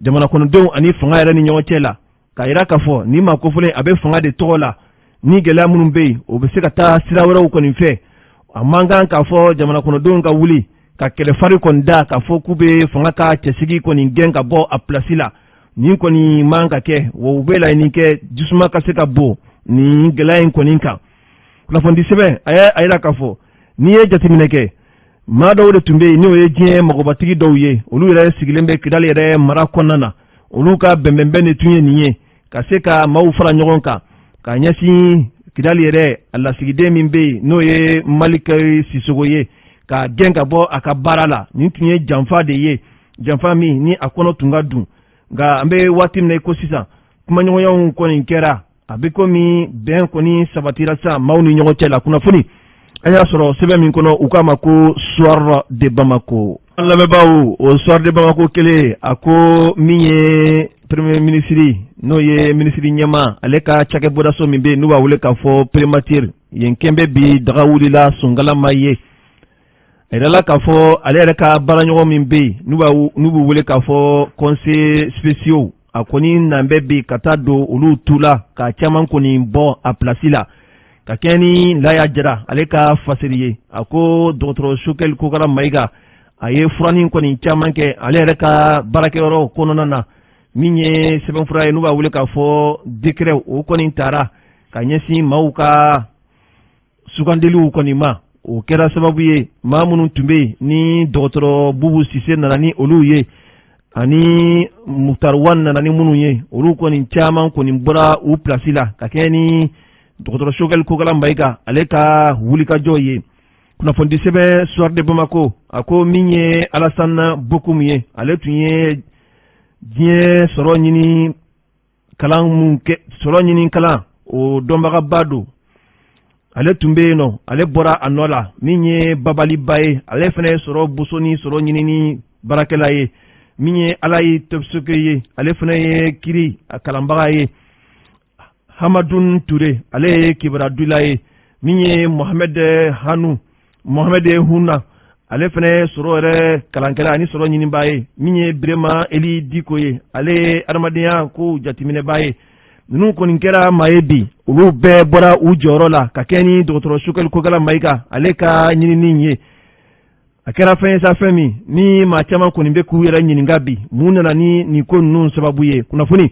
jamana kɔnɔdenw ani fanga yɛrɛ ni ɲɔgɔn cɛ la, k'a yira k'a fɔ nin maa kofɔlen a bɛ fanga de tɔgɔ la, ni gɛlɛya minnu bɛ yen, o bɛ se ka taa sira wɛrɛw kɔni fɛ. A man kan k'a fɔ jamana kɔnɔdenw ka wuli ka kɛlɛfari kɔni da k'a fɔ k'u bɛ fanga ka cɛsigi kɔni gɛn ka bɔ a pilasi la. Nin kɔni man ka kɛ, wa u bɛ laɲini kɛ jisuma ka se ka bon nin gɛlɛya in kɔni kan. Kunnafoni sɛbɛn a y'a yira k'a fɔ n'i ye jateminɛ kɛ, maa dɔw de tun bɛ yen, n'o ye diɲɛ mɔgɔbatigi dɔw ye, olu yɛrɛ sigilen bɛ Kidali yɛrɛ mara kɔnɔna na. Olu ka bɛnbɛnbɛn de tun ye nin ye, ka se ka maaw fara ɲɔgɔn kan ka ɲɛsin Kidali yɛrɛ a lasigiden min bɛ yen, n'o ye Maliki Sisoko ye, ka gɛn ka bɔ a ka baara la. Nin tun ye janfa de ye, janfa min ni a kɔnɔ tun ka dun. Nka an bɛ waati min na i ko sisan, kumaɲɔgɔnyaw kɔni kɛra, a bɛ komi bɛn kɔni sabatira sisan maaw ni ɲɔgɔn cɛ la. Kunnafoni an y'a sɔrɔ sɛbɛn min kɔnɔ, u k'a ma ko Soir de Bamako. An lamɛnbaaw, o Soir de Bamako kelen, a ko min ye premier ministre, n'o ye minisiri ɲɛmaa, ale ka cakɛbɔdaso min bɛ yen n'u b'a wele k'a fɔ primature yen, kɛnbɛ bi daga wulila sonkala ma ye. A yirala k'a fɔ ale yɛrɛ ka baaraɲɔgɔn min bɛ yen, n'u b'u wele k'a fɔ conseillers spéciaux, a kɔni nan bɛ bi ka taa don olu tu la ka caman kɔni bɔ a pilasi la. Ka kɛɲɛ ni Laya Jara ale ka fasiri ye, a ko dɔgɔtɔrɔ Choguel Kokala Mayiga, a ye furanin kɔni caman kɛ ale yɛrɛ ka baarakɛyɔrɔ kɔnɔna na. Min ye sɛbɛnfura ye n'u b'a wele k'a fɔ décret, o kɔni tara ka ɲɛsin maaw ka sugandiliw kɔni ma. O kɛra sababu ye, maa minnu tun bɛ yen ni dɔgɔtɔrɔ Bubu Sise nana ni olu ye ani Moctar Ouane nana ni minnu ye, olu kɔni caman kɔni bɔra u pilasi la ka kɛɲɛ ni dɔgɔtɔrɔ Choguel Kokala Mayiga ale ka wulikajɔ ye. Kunnafonidi sɛbɛn Soir de Bamako, a ko min ye Alassane Bocoum ye, ale tun ye diɲɛ sɔrɔ ɲini kalan mun kɛ, sɔrɔ ɲini kalan o dɔnbagaba don, ale tun bɛ yen nɔ, ale bɔra a nɔ la. Min ye Babaliba ye, ale fana ye sɔrɔ boso ni sɔrɔ ɲinini baarakɛla ye. Min ye Alayi Topsoke ye, ale fana ye kiri a kalanbaga ye. Hamadun Ture, ale ye kibaruya ye. Min ye Mohamed Hanu Mohamed Huna, ale fana ye sɔrɔ yɛrɛ kalankɛla ani sɔrɔ ɲinibaa ye. Min ye Birema Eli Diko ye, ale ye adamadenya ko jateminɛbaa ye. Ninnu kɔni kɛra maa ye bi, olu bɛɛ bɔra u jɔyɔrɔ la ka kɛ ni dɔgɔtɔrɔ Choguel Kokala Mayiga ale ka ɲinini ye. A kɛra fɛn ye sa, fɛn min ni maa caman kɔni bɛ k'u yɛrɛ ɲininka bi, mun nana ni nin ko ninnu sababu ye? Kunnafoni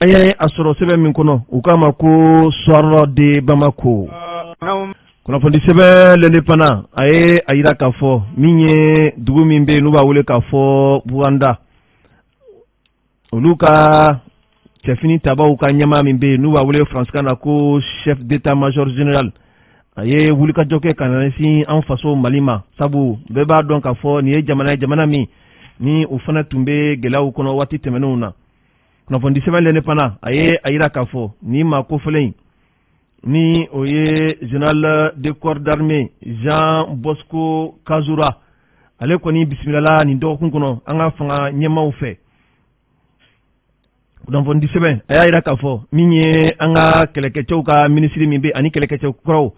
an ye a sɔrɔ sɛbɛn min kɔnɔ, u k'a ma ko Soir de Bamako. Kunnafoni sɛbɛn L'Indépendant, a ye a yira k'a fɔ min ye dugu min bɛ yen n'u b'a wele k'a fɔ Buganda, olu ka cɛfini tabaw ka ɲɛmaa min bɛ yen n'u b'a wele faransikan na ko chef d'état-major général, a ye wulikajɔ kɛ ka ɲɛsin an faso Mali ma, sabu bɛɛ b'a dɔn k'a fɔ nin ye jamana ye, jamana min ni o fana tun bɛ gɛlɛyaw kɔnɔ waati tɛmɛnenw na. Kunnafoni sɛbɛn L'Indépendant, a ye a yira k'a fɔ nin maa kofɔlen in, ni o ye général de corps d'armée Jean Bosco Kazura, ale kɔni bisimilala nin dɔgɔkun kɔnɔ an ka fanga ɲɛmaaw fɛ. Kunnafoni sɛbɛn a y'a yira k'a fɔ min ye an ka kɛlɛkɛcɛw ka minisiri min bɛ ani kɛlɛkɛcɛ kuraw,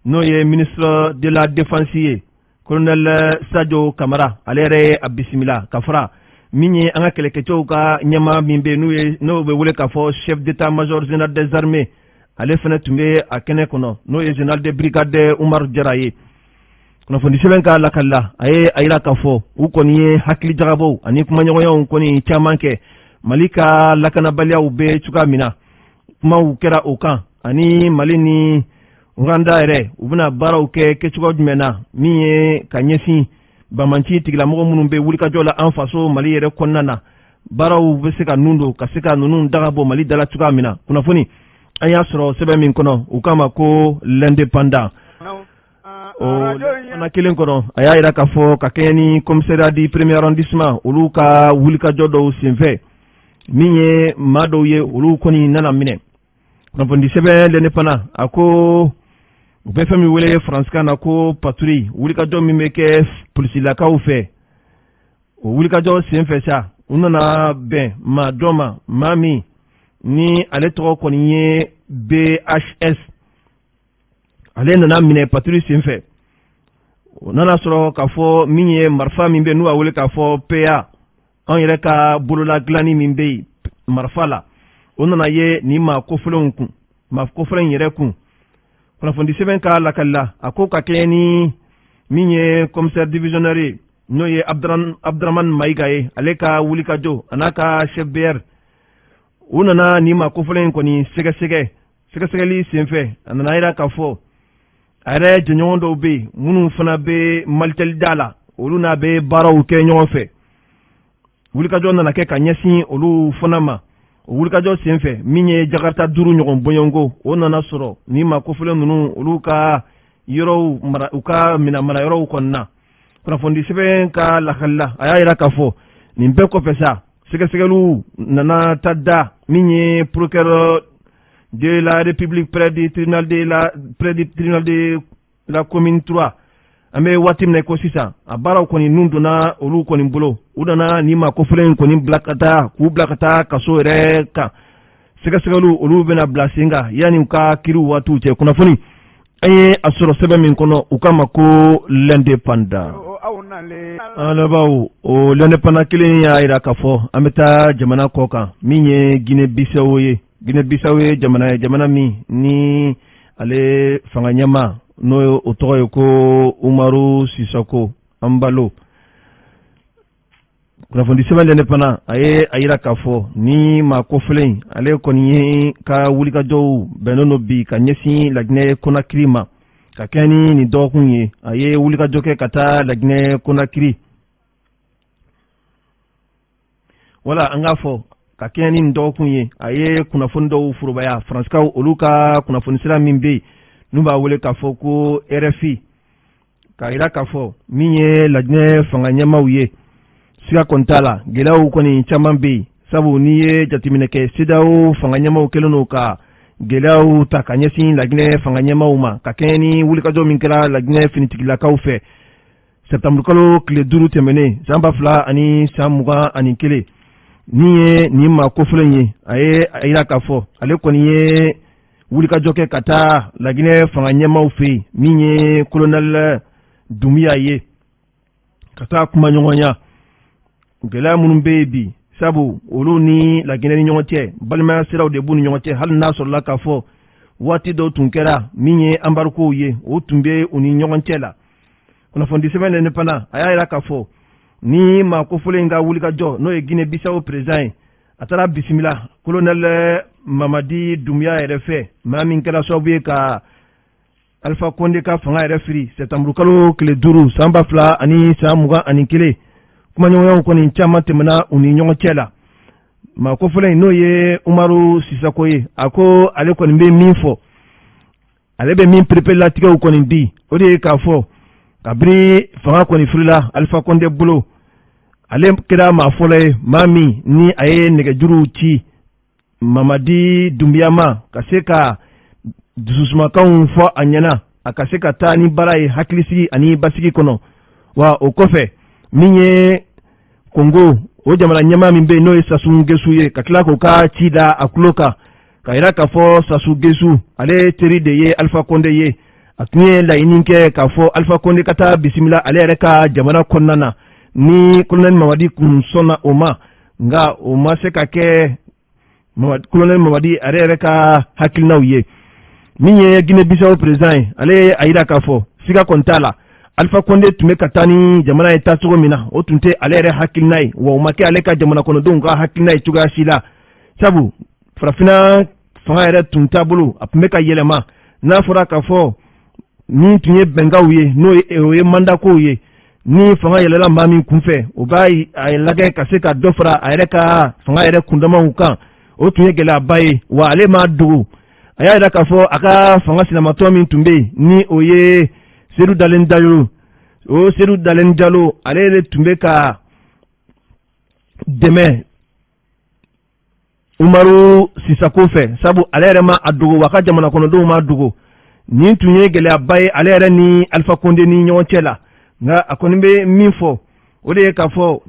n'o ye ministre de la Défense ye, colonel Sadio Kamara, ale yɛrɛ ye a bisimila ka fara min ye an ka kɛlɛkɛcɛw ka ɲɛmaa min bɛ n'u ye n'o bɛ wele k'a fɔ chef d'état-major général des armées, ale fana tun bɛ a kɛnɛ kɔnɔ, n'o ye général de brigade Umaru Jara ye. Kunnafoni sɛbɛn ka lakali la, a ye a yira k'a fɔ u kɔni ye hakili jagabɔw ani kumaɲɔgɔnyaw kɔni caman kɛ Mali ka lakanabaliyaw bɛ cogoya min na. Kumaw kɛra o kan ani Mali ni Rwanda yɛrɛ, u bɛna baaraw kɛ kɛcogo jumɛn na, min ye ka ɲɛsin banbanci tigilamɔgɔ minnu bɛ wulikajɔ la an faso Mali yɛrɛ kɔnɔna na, baaraw bɛ se ka nun don ka se ka ninnu daga bɔ Mali dala cogoya min na. Kunnafoni an y'a sɔrɔ sɛbɛn min kɔnɔ, u k'a ma ko L'Indépendant. O fana kelen kɔnɔ, a y'a yira k'a fɔ ka kɛɲɛ ni commissariat du premier arrondissement, olu ka wulikajɔ dɔw senfɛ, min ye maa dɔw ye, olu kɔni nana minɛ. Kunnafoni sɛbɛn L'Indépendant, a ko u bɛ fɛn min wele faransikan na ko patrouille, wulikajɔ min bɛ kɛ polisilakaw fɛ, o wulikajɔ senfɛ sa, u nana bɛn maa dɔ ma, maa min ni ale tɔgɔ kɔni ye BHS. Ale nana minɛ patrouille senfɛ. O nana sɔrɔ k'a fɔ min ye marifa min bɛ n'u b'a wele k'a fɔ PA, an yɛrɛ ka bolola dilanni min bɛ yen marifa la, o nana ye nin maa kofɔlenw kun, maa kofɔlen yɛrɛ kun. Kunnafoni sɛbɛn ka lakali la, a ko ka kɛɲɛ ni min ye commissaire divisionnaire ye, n'o ye Abdramane Mayiga ye, ale ka wulikajɔ a n'a ka chef BR, u nana nin maa kofɔlen in kɔni sɛgɛsɛgɛ. Sɛgɛsɛgɛli senfɛ, a nana yira k'a fɔ a yɛrɛ jɛɲɔgɔn dɔw bɛ yen minnu fana bɛ Malitel da la, olu n'a bɛ baaraw kɛ ɲɔgɔn fɛ. Wulikajɔ nana kɛ ka ɲɛsin olu fana ma. O wulikajɔ senfɛ, min ye jakarita 5 ɲɔgɔn bɔɲɔgɔnko, o nana sɔrɔ nin maa kofɔlen ninnu, olu ka yɔrɔw mara, u ka minɛn mara yɔrɔw kɔnɔna. Kunnafoni sɛbɛn ka lakali la, a y'a yira k'a fɔ nin bɛɛ kɔfɛ sa, sɛgɛsɛgɛliw nana ta da min ye procureur de la République près du tribunal de la commune 3. An bɛ waati min na ko sisan, a baaraw kɔni nun donna olu kɔni bolo. U nana nin maa kofɔlen in kɔni bila ka taa, k'u bila ka taa kaso yɛrɛ kan. Sɛgɛsɛgɛliw, olu bɛna bila sen kan yanni u ka kiriw waatiw cɛ. Kunnafoni an ye a sɔrɔ sɛbɛn min kɔnɔ, u k'a ma ko L'Indépendant. An lamɛnbaaw, o L'Indépendant kelen y'a yira k'a fɔ an bɛ taa jamana kɔ kan, min ye Guinée Bissau ye. Guinée Bissau ye jamana ye, jamana min ni ale fanga ɲɛmaa, n'o ye o tɔgɔ ye ko Umaru Sisoko Embalo. Kunnafoni sɛbɛn L'Indépendant, a ye a yira k'a fɔ ni maa kofɔlen, ale kɔni ye ka wulikajɔw bɛnnen don bi ka ɲɛsin Laginɛ Konakiri ma. Ka kɛ ni nin dɔgɔkun ye, a ye wulikajɔ kɛ ka taa Laginɛ Konakiri. Wala an k'a fɔ, ka kɛɲɛ ni nin dɔgɔkun ye, a ye kunnafoni dɔw forobaya Faransikaw olu ka kunnafoni sira min bɛ yen n'u b'a wele k'a fɔ ko RFI, k'a yira k'a fɔ min ye Laginɛ fanga ɲɛmaaw ye, siga kɔni t'a la, gɛlɛyaw kɔni caman bɛ yen, sabu n'i ye jateminɛ kɛ, CEDEAO fanga ɲɛmaaw kɛlen don ka gɛlɛyaw ta ka ɲɛsin Laginɛ fanga ɲɛmaaw ma, ka kɛɲɛ ni wulikajɔ min kɛra Laginɛ finitigilakaw fɛ sɛtanburukalo tile 5 tɛmɛnen san 2021. Min ye nin maa kofɔlen ye, a ye a yira k'a fɔ ale kɔni ye wulikajɔ kɛ ka taa Laginɛ fanga ɲɛmaaw fɛ yen, min ye kolonɛli Dunbiya ye, ka taa kumaɲɔgɔnya gɛlɛya minnu bɛ yen bi, sabu olu ni Laginɛ ni ɲɔgɔn cɛ, balimaya siraw de b'u ni ɲɔgɔn cɛ, hali n'a sɔrɔla k'a fɔ waati dɔw tun kɛra min ye anbarikow ye, o tun bɛ u ni ɲɔgɔn cɛ la. Kunnafoni sɛbɛn L'Indépendant, a y'a yira k'a fɔ ni maa kofɔlen in ka wulikajɔ, n'o ye Guinée Bissau président ye, a taara bisimila kolonɛli Mamadi Dunbiya yɛrɛ fɛ, maa min kɛra sababu ye ka Alpha Condé ka fanga yɛrɛ firi sɛtanburukalo tile 5 san 2021. Kumaɲɔgɔnyaw kɔni caman tɛmɛna u ni ɲɔgɔn cɛ la. Maa kofɔlen in, n'o ye Umaru Sisako ye, a ko ale kɔni bɛ min fɔ, ale bɛ min pereperelatigɛw kɔni di, o de ye k'a fɔ kabini fanga kɔni firila Alpha Condé bolo, ale kɛra maa fɔlɔ ye, maa min ni a ye nɛgɛjuruw ci Mamadi Dunbiya ma, ka se ka dususumakanw fɔ a ɲɛna, a ka se ka taa ni baara ye hakilisigi ani basigi kɔnɔ. Wa o kɔfɛ, min ye Kongo o jamana ɲɛmaa min bɛ yen, n'o ye Sassou Nguesso ye, ka tila k'o ka ci da a tulo kan, ka yira k'a fɔ Sassou Nguesso, ale teri de ye Alpha Condé ye, a tun ye laɲini kɛ k'a fɔ Alpha Condé ka taa bisimila ale yɛrɛ ka jamana kɔnɔna na, ni kolonɛli Mamadi kun sɔnna o ma. Nka o ma se ka kɛ kolonɛli Mamadi ale yɛrɛ ka hakilinaw ye. Min ye Guinée Bissau président ye, ale ye a yira k'a fɔ siga kɔni t'a la, Alpha Condé tun bɛ ka taa ni jamana ye taacogo min na, o tun tɛ ale yɛrɛ hakilina ye, wa o ma kɛ ale ka jamana kɔnɔdenw ka hakilina ye cogoya si la, sabu farafinna fanga yɛrɛ tun taabolo, a tun bɛ ka yɛlɛma. N'a fɔra k'a fɔ min tun ye bɛnkanw ye, n'o ye o ye mandakow ye, ni fanga yɛlɛla maa min kunfɛ, o b'a a lajɛ ka se ka dɔ fara a yɛrɛ ka fanga yɛrɛ kundamaw kan, o tun ye gɛlɛyaba ye. Wa ale m'a dogo, a y'a yira k'a fɔ a ka fanga sinamatɔ min tun bɛ yen, ni o ye Sedu Dalen Jalo, o Sedu Dalen Jalo, ale de tun bɛ ka dɛmɛ Umaru Sisako fɛ, sabu ale yɛrɛ ma a dogo, wa ka jamana kɔnɔdenw ma dogo. Nin tun ye gɛlɛyaba ye ale yɛrɛ ni Alpha Condé ni ɲɔgɔn cɛ la. Nka a kɔni bɛ min fɔ, o de ye k'a fɔ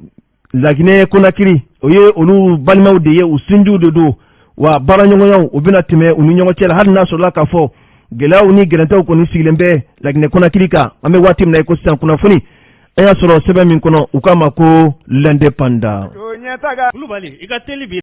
Laginɛ Konakiri, o ye olu balimaw de ye, u sinjiw de don, wa baaraɲɔgɔnyaw o bɛna tɛmɛ u ni ɲɔgɔn cɛ la, hali n'a sɔrɔla k'a fɔ gɛlɛyaw ni gɛrɛntɛw kɔni sigilen bɛ Laginɛ Konakiri kan an bɛ waati min na i ko sisan. Kunnafoni an y'a sɔrɔ sɛbɛn min kɔnɔ, u k'a ma ko L'Indépendant. Kulubali, i ka teli bi.